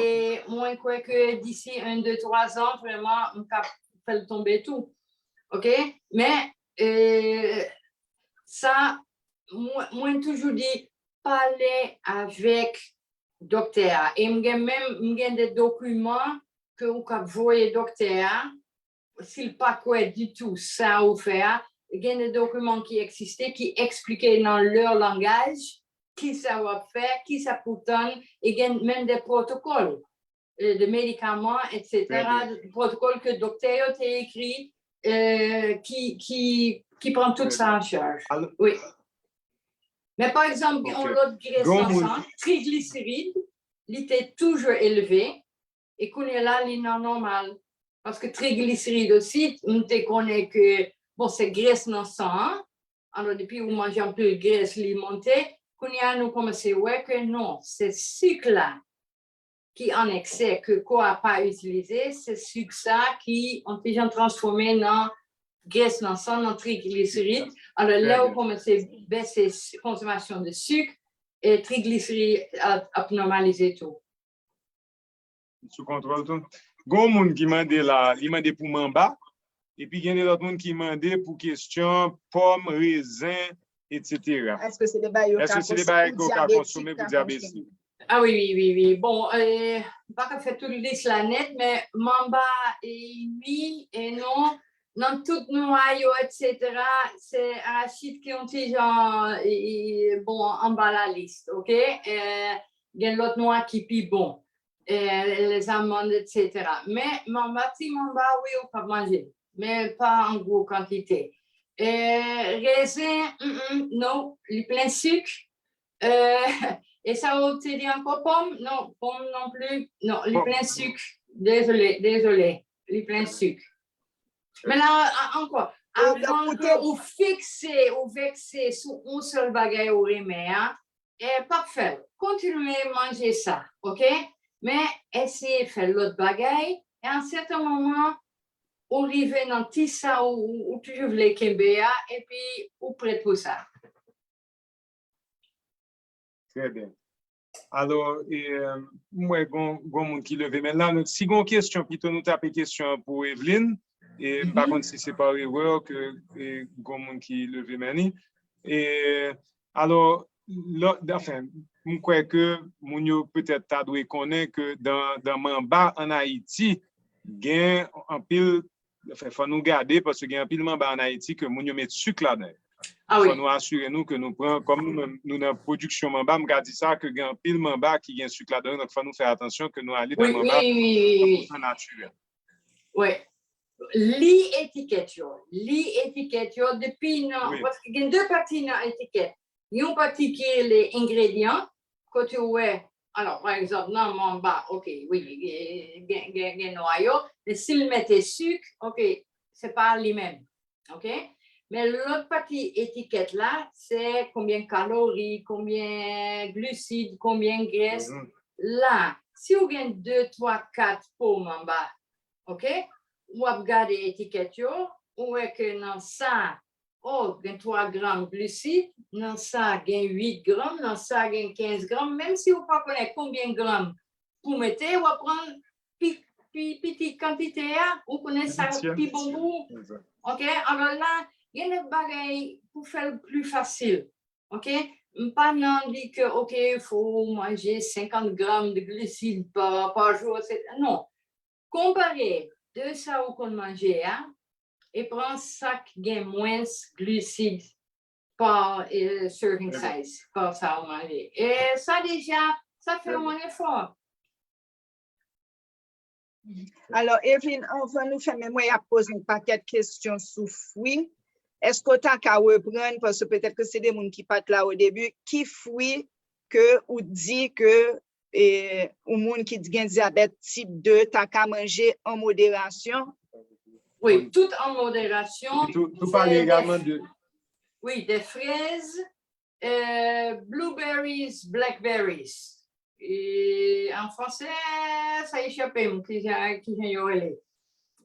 mwen kwè ke disi en, de, twa zan, vrèman, m ka fè l tonbe tou. Oke? Men, e, sa, mwen, mwen toujou di, pale avèk doktè a. E m gen menm, m gen de dokiman ke ou ka voye doktè a, si l pa kwè ditou sa ou fè a, gen de dokiman ki egziste, ki eksplike nan lè langaj, ki sa w ap fè, ki sa pou tann, e gen menm de pwotokòl, e, de medikaman, etsetera, pwotokòl ke doktè yo te ekri, e, ki, ki, ki pran tout sa an chaj. Wi. Men pa egzanp, gen yon lòt grès nan san, trigliserid, li te toujou elve, e kounye la, li nan nòmal. Paske trigliserid osi, m te konnen ke, bon, se grès nan san an. Alò, depi ou manje anpil grès, li monte. Kounye a, nou kòmanse wè ke non, se sik la ki an eksè, ke kò a pa itilize, se sik sa ki, yon ti jan, transfòme nan grès nan san, nan trigliserid. Alò, lè ou kòmanse bese konsomasyon de sik, e trigliserid ap, ap nòmalize tou. Sou kontwòl tou. Gon moun ki mande la, li mande pou manba, epi gen de lòt moun ki mande pou kesyon pòm, rezen, etsetera. Èske se de bagay yo ka konsome pou dyabetik? A wi, wi, wi, wi. Bon, e, m pa ka fè tout lis la nèt, men manba, e, wi, e non, nan tout nwa yo, etsetera, se arachid ki yon ti jan, e, e, bon, anba la lis, oke? E, gen lòt nwa ki pi bon, e, les amandes, etsetera. Men manba, ti manba, wi, ou ka manje, men pa an gwo kantite. E, rezen, mm, mm, non, li plen sik. E, e sa ou te di ankò, pòm? Non, pòm non pli. Non, li plen sik. Dezole, dezole. Li plen sik. Men la, a, ankò, avan ke ou fikse, ou vekse sou yon sèl bagay ou renmen an, e p ap fè l. Kontinye manje sa, oke? Men eseye fè lòt bagay, e a sèten moman, ou rive nan ti sa ou, ou, ou toujou vle kenbe a, epi ou prèt pou sa. Trè byen. Alò, e, m wè gon, gon moun ki leve men la. Si gon kesyon, pito nou tape kesyon an pou Evelyne. E m pa konn si se pa erè ke e, gon moun ki leve men li. E, alò, lò, anfen, m kwè ke moun yo petèt ta dwe konnen ke dan, dan manba ann Ayiti, gen anpil, anfen, fò nou gade, paske gen anpil manba ann Ayiti ke moun yo met sik ladan yo. Ah, fò nou asire nou ke nou pran, kòm nou menm, nou nan pwodiksyon manba, m ka di sa, ke gen anpil manba ki gen sik ladan yo, donk fò nou fè atansyon ke nou ale nan manba wi, wi, wi, wi. Natirèl. Wi. Li etikèt yo. Li etikèt yo depi nan, paske gen de pati nan etikèt. Yon pati ki rele engredyan, kote w wè, alò, pa egzanp, nan manba, oke, wi, gen, gen, gen nwayo, men si l mete sik, oke, se pa li menm. Oke? Men lòt pati etikèt la, se konbyen kalori, konbyen glisid, konbyen grès. La, si w gen de, twa, kat po manba, oke? W ap gade etikèt yo, ou wè ke nan sa, o, gen twa gram glisid, nan sa gen uit gram, nan sa gen kenz gram, menm si w pa konnen konbyen gram pou mete, w ap pran pi, pi piti kantite a, ou konnen sa pi bon pou ou. Oke? Alò la, gen de bagay pou fè l pli fasil. Oke? M pa nan di ke, oke, fò w manje senkant gram de glisid pa, pa jou, etsetera. Non. Konpare de sa ou konn manje a, e pran sa k gen mwens glisid pa e, serving size, pa sa ou manje. E sa deja, sa fè yon efò. Alò, Evelyne, anvan nou fèmen, mwen y ap poze yon pakèt kesyon sou fwi. Èske w ta ka reprann, paske petèt ke se de moun ki pa t la o debi, ki fwi ke ou di ke e, yon moun ki gen dyabèt tip de ta ka manje an moderasyon? Wi, tout an moderasyon. Tou pale egalman de. Wi, de frèz, euh, blueberries, blackberries. E an fransè, sa echape m, ki jan, ki jan yo rele.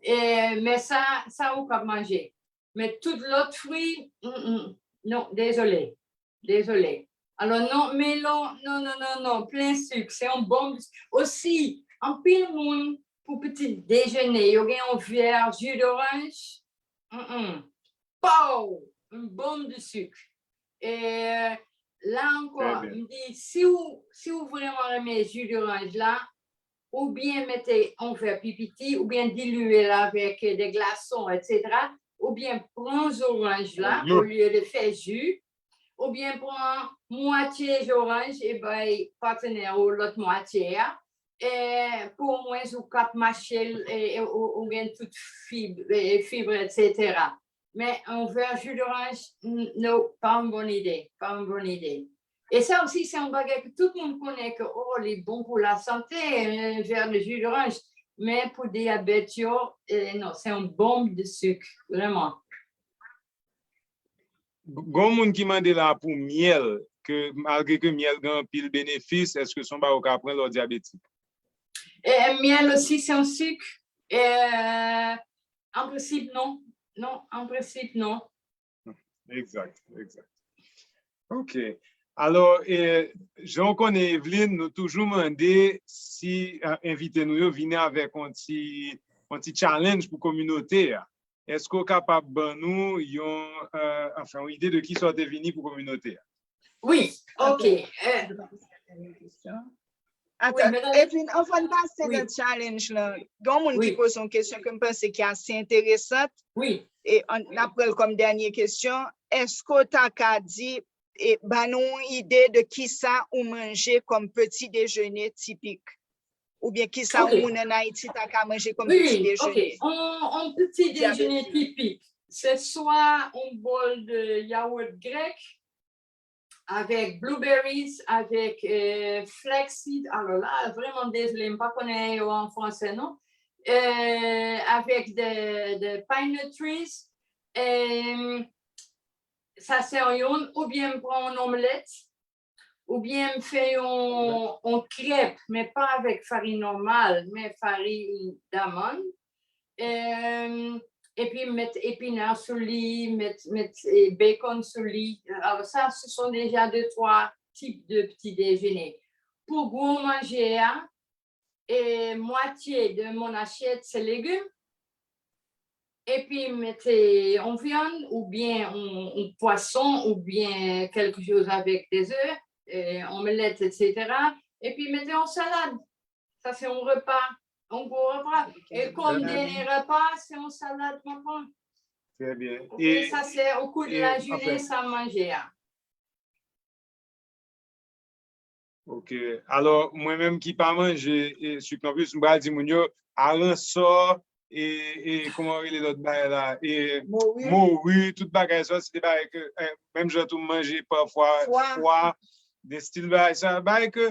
E, men sa, sa ou kab manje. Men tout lòt fwi, mm, mm, non, dezole. Dezole. Alò, non, melon, non, non, non, non, plen sik, se yon bonm. Osi, anpil moun, pou piti dejene, yo gen yon vè ji doranj, mm, mm, pow, yon bonm de sik. E la ankò, m di, si w, si w vrèman renmen ji doranj la, oubyen mete yon vè pi piti, oubyen dilye l avèk de glason, etsetera, oubyen pran zoranj la, olye de fè ji, oubyen pran mwatye zoranj e bay patnè ou lòt mwatye a, e pou omwen ou kab mache l, e, e, ou, ou gen tout fib, e, fib, etsetera. Men yon vè ji doranj, n-, non, pa yon bon ide, pa yon bon ide. E sa osi, se yon bagay ke tout moun konnen ke, o, li bon pou lasante, yon vè de ji doranj. Men pou dyabèt yo, e, non, se yon bonm de sik, vrèman. Gon moun ki mande la pou myèl, ke malgre ke myèl gen anpil benefis, èske se yon bagay ou ka pran lè w dyabetik? E, myèl osi, se yon sik. E, an prensip, non. Non, an prensip, non. Egzak, egzak. Ok. Alò, e, jan w konnen, Evelyne, nou toujou mande si e, envite nou yo vini avèk yon ti, yon ti challenge pou kominote a. Èske w kapab ban nou yon, e, anfen, yon ide de kisa w te vini pou kominote a? Wi, ok. E, Atan, Evelyne, anvan n pase nan challenge lan, gen yon moun ki poze yon kesyon ke m panse ki ase enteresan. Wi. E n ap pran l kòm dènye kesyon. Èske w ta ka di, e, ban nou yon ide de kisa ou manje kòm peti dejene tipik? Oubyen kisa yon moun ann Ayiti ta ka manje kòm peti dejene? Yon, yon peti dejene tipik, se swa yon bòl de yawout grèk, avèk blueberries, avèk e, flaxseed. Alò la, vrèman dezole, m pa konnen yo an fransè, non. E, avèk de, de pine nuts, Em, sa se yon, oubyen m pran yon omlèt, oubyen m fè yon, yon krèp, men pa avèk farin nòmal, men farin damann. Em, epi m met epina sou li, met, met eh, bacon sou li. Alors ça, ce sont déjà deux, trois types de petit déjeuner. Pou gwo manje a, e mwatye de mon assiette se legim. Epi m mete yon vyann oubyen yon, yon pwason oubyen quelque chose avec des œufs, eh, omelette, et cetera. Epi mete yon salad. Sa se yon repa, yon gwo repa. E kòm dènye repa, se yon salad m pran. Trè byen. E sa se au cours de la journée sa manje a. Ok. Alò, mwen menm ki pa manje e, sik non plis, m pral di moun yo, aransò, e, e kòman rele lòt bagay la? E, mori, tout bagay sa, se te bagay ke, e, menm jan tou m manje pafwa, fwa, de stil bagay sa, bagay ke,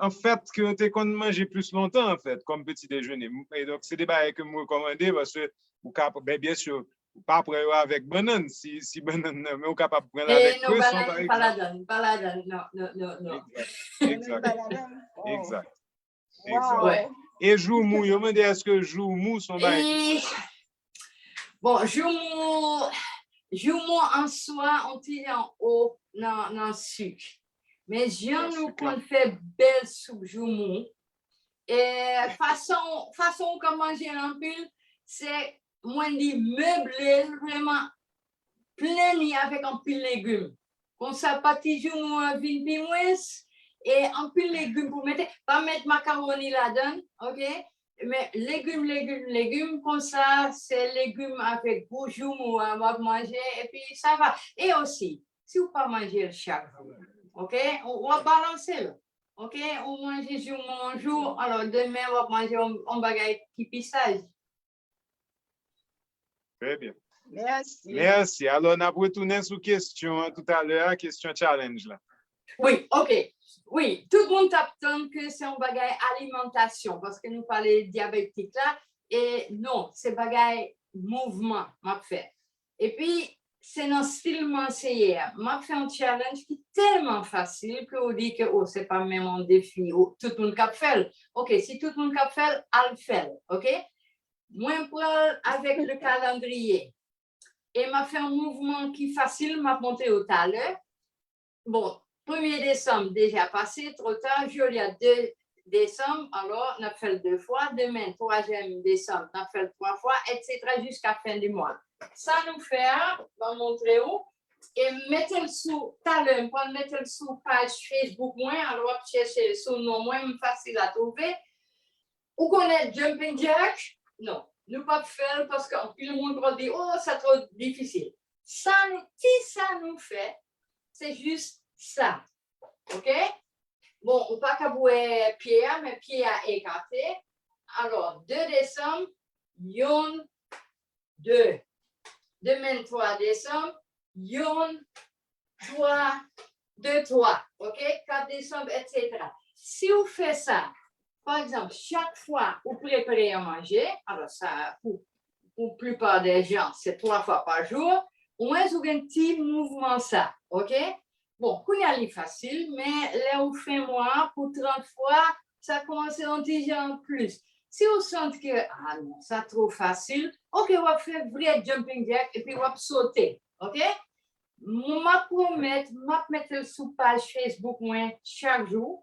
anfèt, ke yo te konn manje plis lontan, anfèt, kòm peti dejene. E donk, se te bagay ke m rekòmande, paske ou ka, ben, byen si, ou pa pran yo avèk bannann, si, si bannann nan, men ou kapab pran l avèk kreson, pa egzanp. E non, bannann pa ladan, pa ladan, non, non, non, non. Egzak, egzak, egzak. E joumou, yo mande èske joumou se yon bagay ki... Bon, joumou, joumou an swa, on ti jan o nan, nan sik. Men jan nou konn fè bèl soup joumou, e fason, fason ou ka manje l anpil, se mwen li meble l vrèman plen li avèk anpil legim. Konsa pati joumou an vin pi mwens, e anpil legim pou mete, pa met makawoni ladan, ok? Men legim, legim, legim, konsa se legim avèk gou joumou an w ap manje, epi sa va. E osi, si w pa manje l chak jou, ok? Ou, w ap balanse l, ok? Ou manje joumou yon jou, alò demen w ap manje yon, yon bagay ki pi saj. Trè byen. Mèsi. Mèsi. Alò, n ap retounen sou kesyon an toutalè a, kesyon challenge la. Wi, ok. Wi, tout moun t ap tann ke se yon bagay alimantasyon, paske nou pale dyabetik la, e non, se bagay mouvman m ap fè. Epi, se nan stil m anseye a. M ap fè yon challenge ki tèlman fasil ke ou di ke, o, se pa menm yon defi, o, tout moun k ap fè l. Ok, si tout moun k ap fè l, al fè l, ok? Mwen pran l avèk le calendrier. E m ap fè yon mouvman ki fasil, m ap montre w talè. Bon, premye desanm deja pase, twò ta, jodi a de desanm, alò, n ap fè l de fwa, demen, twazyèm desanm, n ap fè l twa fwa, etsetera, jiska fen di mwa. Sa nou fè a, m ap montre w, e m mete l sou, talè, m pral mete l sou paj Facebook mwen, alò w ap chèche sou non mwen, m fasil a twouve. Ou konnen jumping jack? Non, nou p ap fè l paske anpil moun pral di, o, sa twò difisil. Sa nou, ti sa nou fè, se jis sa. Ok? Bon, ou pa kab wè pye a, men pye a ekate. Alò, de desanm, yonn, de. Demen twa desanm, yonn, twa, de, twa, ok? Kat desanm, etsetera. Si w fè sa, pa egzanp, chak fwa ou prepare yon manje, alò sa, pou, pou plipar de jan, se twa fwa pa jou, omwen ou gen ti mouvman sa, ok? Bon, kounye a li fasil, men lè ou fen mwa pou trant fwa, sa kòmanse yon ti jan plis. Si ou santi ke, a non, sa twò fasil, ok, w ap fè vrè jumping jack epi w ap sote, ok? M ap pwomèt, m ap mete l sou paj Facebook mwen chak jou.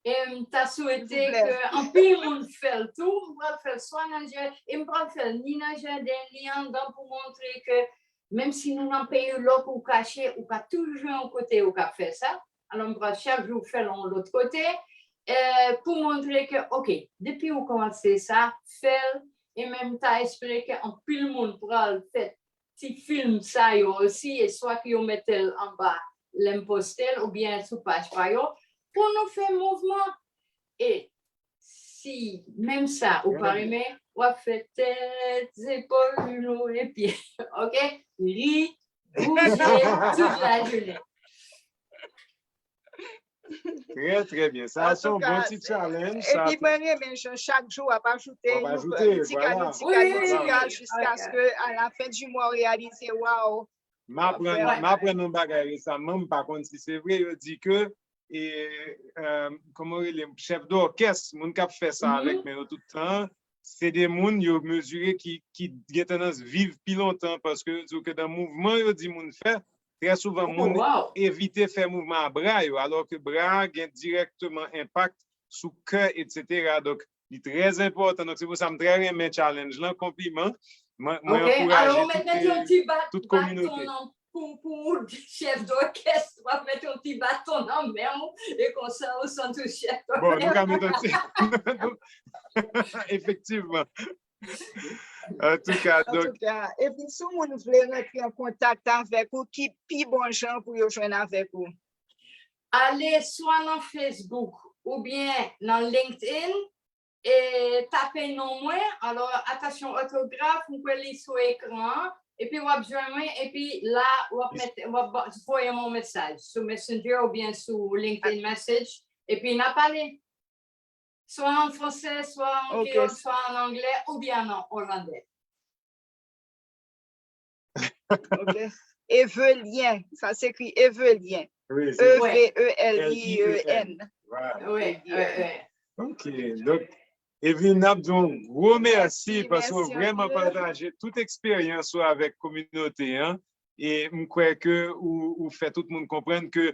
E m ta swete ke anpil moun fè l tou. M pral fè l swa nan jè, e m pral fè l ni nan jaden, ni anndan pou montre ke menm si nou nan peyi lòk ou kache, ou ka toujou jwenn yon kote ou ka fè sa. Alò, m pral chak jou fè l yon lòt kote, eh, pou montre ke, ok, depi ou kòmanse sa, fè l, e menm ta espere ke anpil moun pral fè ti fim sa yo osi, e swa ke yo mete l anba lè m poste l, oubyen sou paj pa yo, pou nou fè mouvman. E si menm sa ou pa renmen, w ap fè tèt, zepòl, jenou, e pye. Ok? Ri, bouje, tout lajounen. Trè, trè byen. Sa se yon bon ti challenge. Epi mwen renmen jan chak jou w ap ajoute yon ti kal, yon ti kal, yon ti kal, jiskaske a la fen di mwa w reyalize, waw. M aprann, m aprann yon bagay resaman, m pa konn si se vre, yo di ke, e, kòman yo rele, chèf dòkès, moun k ap fè sa avèk men yo tout tan, se de moun yo mezire ki, ki gen tandans viv pi lontan, paske yo di w ke nan mouvman yo di moun fè, trè souvan moun evite fè mouvman a bra yo, alò ke bra a gen dirèkteman enpak sou kè, etsetera. Donk, li trè enpòtan. Donk, se pou sa m trè renmen challenge lan. Konpliman. Mwen, mwen ankouraje tout, tout kominote. Pou, pou chèf dòkès, w ap mete yon ti baton nan men w, e konsa ou santi w chèf dòkès. Bon, nou ka mete yon ti. Efektivman. Antouka, donk. Antouka, epi si yon moun vle rantre an kontak avèk ou, ki pi bon jan pou yo jwenn avèk ou? Ale swa nan Facebook oubyen nan LinkedIn, e tape non mwen. Alò, atansyon òtograf, m kwè li sou ekran an, epi w ap jwenn mwen, epi la, w ap mete, w ap voye m yon mesaj sou Messenger oubyen sou LinkedIn Message, epi n a pale. Swa an fransè, swa an kreyòl, swa an anglè, oubyen an olandè. Ok. Evelien, sa se ekri Evelien. E V E L I E N. Wi, wi, wi. Ok, donk, Evelyn, n ap di w yon gwo mèsi paske w vrèman pataje tout eksperyans ou avèk kominote an. E m kwè ke ou, ou fè tout moun konprann ke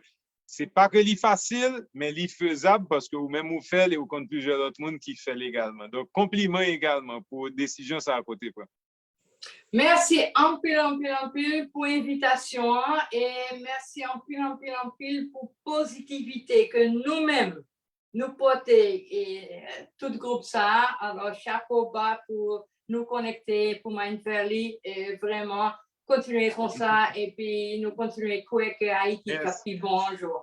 se pa ke li fasil, men li fezab paske ou menm ou fè l e ou konn plizyè lòt moun ki fè l egalman. Donk, konpliman egalman pou desizyon sa a ke w te pran. Mèsi anpil, anpil, anpil pou envitasyon an e mèsi anpil, anpil, anpil pou pozitivite ke nou menm nou pote e tout gwoup sa a. Alò, chapo ba pou nou konekte pou Mind Valley e vrèman kontinye konsa epi nou kontinye kwè ke Ayiti ka pi bon yon jou.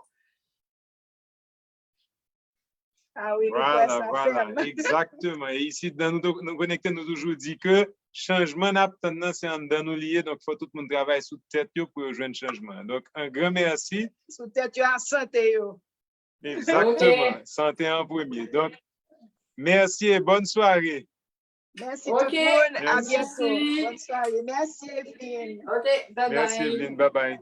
Ah wi, nou kwè sa fèm. Egzakteman. E isit, nan nou, nou konekte, nou toujou di ke chanjman n ap tann nan, se anndan nou li ye. Donk, fò tout moun travay sou tèt yo pou yo jwenn chanjman. Donk, yon gran mèsi. Sou tèt yo ak sante yo. Egzakteman. Sante an premye. Donk, mèsi e bòn sware. Mèsi tout moun. A byento. Bòn sware. Mèsi, Evelyn. Ok, bye bye. Mèsi, Evelyn. Bye bye.